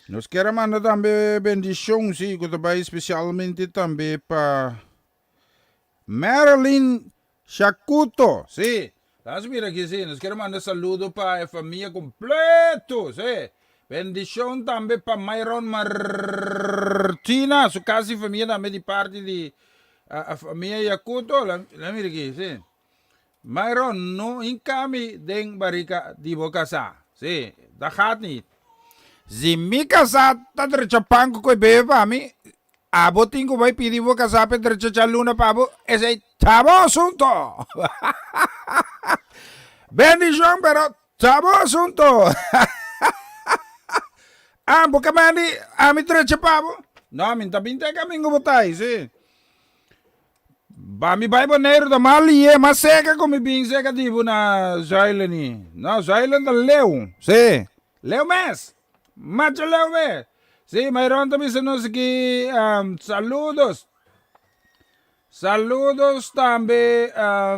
Nos quiere mandar tambe bendición, sí, cu ta bay especialmente tambe pa Marilyn Shakuto, sí. Laat mira aquí, sí. Nos quiere mandar saludo pa e familia completo, sí. Bendición tambe pa Myron Martina, su casa y familia tambe di parte di a, a familia Yakuto. La, la mira aquí, sí. Myron, no hincami den barrica di bo casa. Sí, dat gaat niet. Si mi casa ta drecha pan cu koe bebe pa mi, abo tin cu bay pidi bo casa pe drecha chaluna pa bo, esey ta bo asunto. Bendicion, pero ta bo asunto. Ah, bo ka mandi ami drecha pa bo? No, mi ta bin te camingo bo ta ahí, sí. Ba mi bai Boneiru ta mas lié, mas seka ku mi bin seka di bo na Zuilen ni. No, Zuilen ta leu, sí, leu mes, macho leu mes. Sí, Mayron ta bisa nos aki, saludos, saludos tambe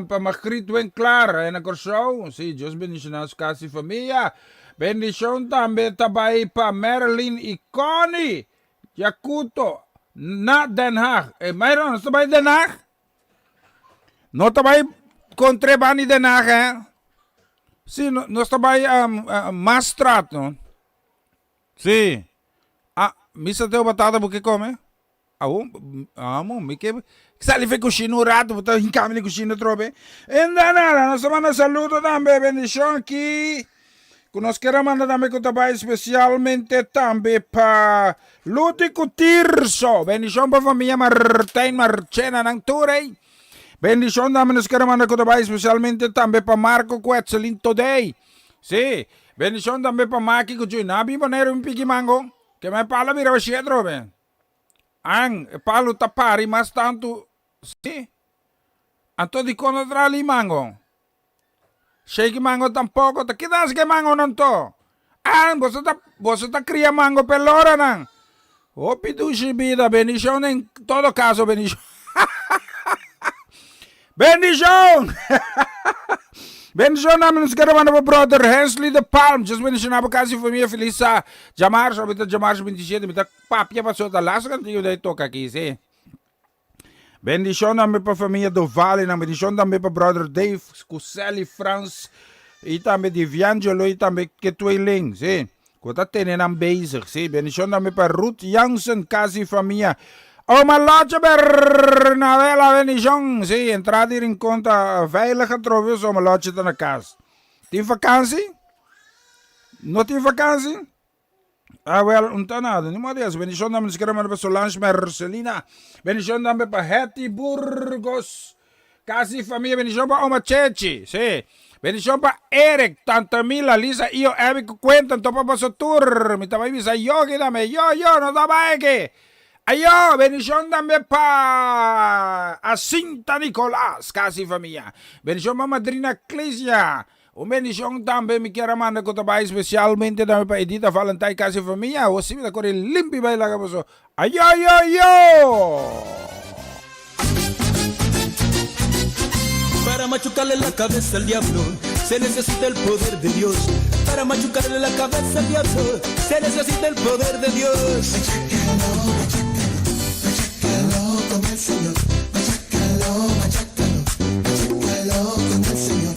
pa Margriet Winklaar na Kòrsou, sí, Dios bendishoná su kas i famia. Bendishon tambe ta bai pa Marilyn i Connie Jacuto na Den Haag. E Myron, nos ta bai Den Haag? No ta bai kontr'e bani Den Haag, hè? Sí, no, nos ta bai um, uh, Maastraat, no? Sí. Ah, misa teu batata bo ke kome? Awo, amo, mi ke sali fe kushina un rato, bo ta hinkami den kushina atrobe. Enda nada, nos ta manda saludo tambe, bendishon aki. Ku nos kier a manda tambe ku ta bai spesialmente tambe pa Luti ku Tirso. Bendishon pa famia Martijn Marchena nan tur ei. Bendishon tambe nos kier a manda ku ta bai spesialmente tambe pa Marco ku Etselin Todey. Sí, bendishon tambe pa Maki ku Joy. Nan a bin Boneiru bin piki mango. Ke mai palo a bira bashia atrobe. An, e palo ta pari mas tantu, sí. Anto dikon no traha limango? Shake mango tampoco. Ta kita hasi ke mangonan to? An, boso ta, boso ta cria mango p'e loranan. Hopi dushi bida, bendicion en todo caso, bendicion. Bendicion! Bendicion na nos kere manda pa brother Hensley de Palm. Just bendiciona bo casa y familia. Feliz sa djamarzo, mi ta djamarzo 27, mi ta papia pasobra ta laatste cantiga mi ta toca aki, si. Bendicion tambe pa familia Dovale nan, bendicion tambe pa brother Dave cu Sally Frans y tambe Diviangelo y tambe ke tweeling, si. Cu ta tene nan bezig, si. Bendicion tambe pa Ruth Jansen, casa y familia. Oma Lotje Bernabela, bendicion, si. Entrada di Rincon ta veilig atrobe, so oma Lotje ta na cas. Tin vakantie? No tin vakantie? Ah wel, un ta nada, ni modo di haci. Bendicion tambe nos kere manda pa Solange Mercelina. Bendicion tambe pa Hetty Burgos. Casi familia, bendicion pa Oma Chechi. Sí. Bendicion pa Eric, Tante Mila, Lisa, Io, Abby cu Quentin, topa boso tur. Mi ta bay bisa Yogi tambe. Yo, yo, no ta bay aki. Ayo, bendicion tambe pa Asinta Nicolas, casi familia. Bendicion pa Madrina Clisia. Un bendicion tambe mi kier a manda cu ta bay specialmente tambe pa Edita Valentijn casi famia. Awor si mi ta core limpi bay laga boso. Ayoyoyo! Para machucarle la cabeza al diablo se necesita el poder de Dios. Para machucarle la cabeza al diablo se necesita el poder de Dios. Machácalo, machácalo, machácalo con el Señor. Machácalo, machácalo, machácalo con el Señor.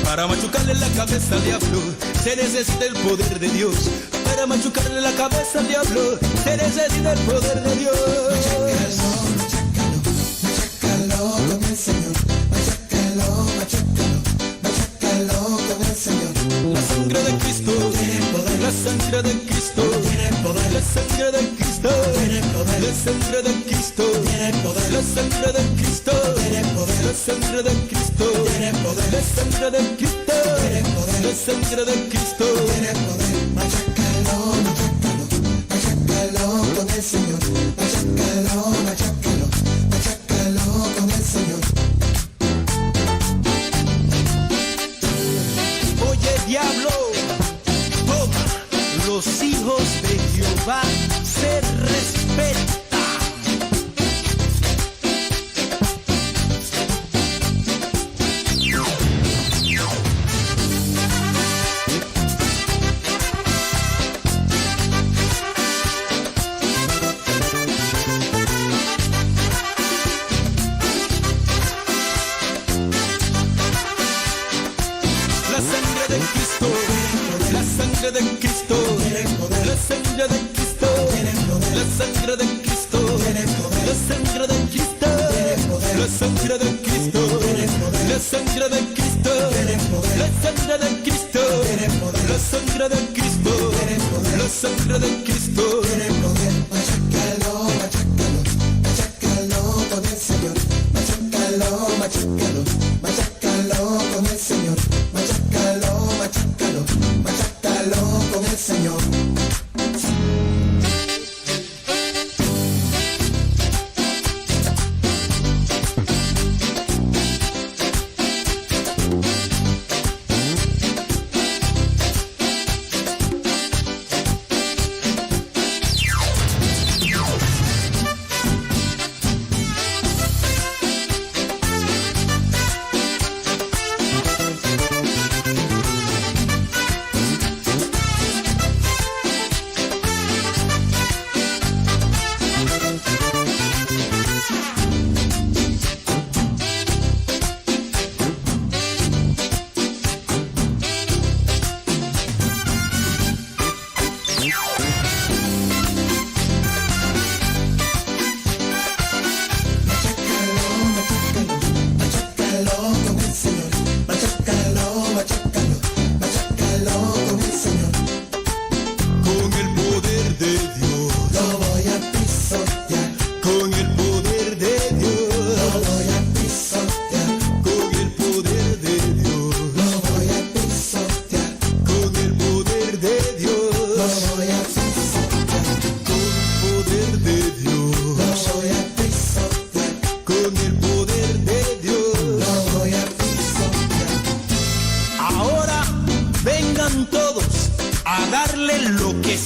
Para machucarle la cabeza al diablo se necesita el poder de Dios. Para machucarle la cabeza al diablo se necesita el poder de Dios. Machácalo, machácalo, machácalo con el Señor. Machácalo, machácalo, machácalo con el Señor. La sangre de Cristo tiene poder. La sangre de Cristo tiene poder. La sangre de Cristo tiene poder. La sangre de Cristo tiene poder. La sangre de Cristo tiene poder. La sangre de Cristo tiene poder. La sangre de Cristo tiene poder. La sangre de Cristo tiene poder. Machácalo, machácalo, machácalo con el Señor. Machácalo, machácalo, machácalo con el Señor. Oye diablo, toma, los hijos de Jehová se respetan. La sangre de Cristo, la sangre de Cristo, la sangre de Cristo, la sangre de Cristo, la sangre de Cristo, la sangre de Cristo, la sangre de Cristo, la sangre de Cristo, la sangre de Cristo, la sangre de Cristo. Machácalo, machácalo, machácalo con el Señor. Machácalo, machácalo, machácalo con el Señor. Machácalo, machácalo, machácalo con el Señor.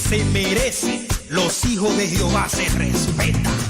se merece. Los hijos de Jehová se respetan.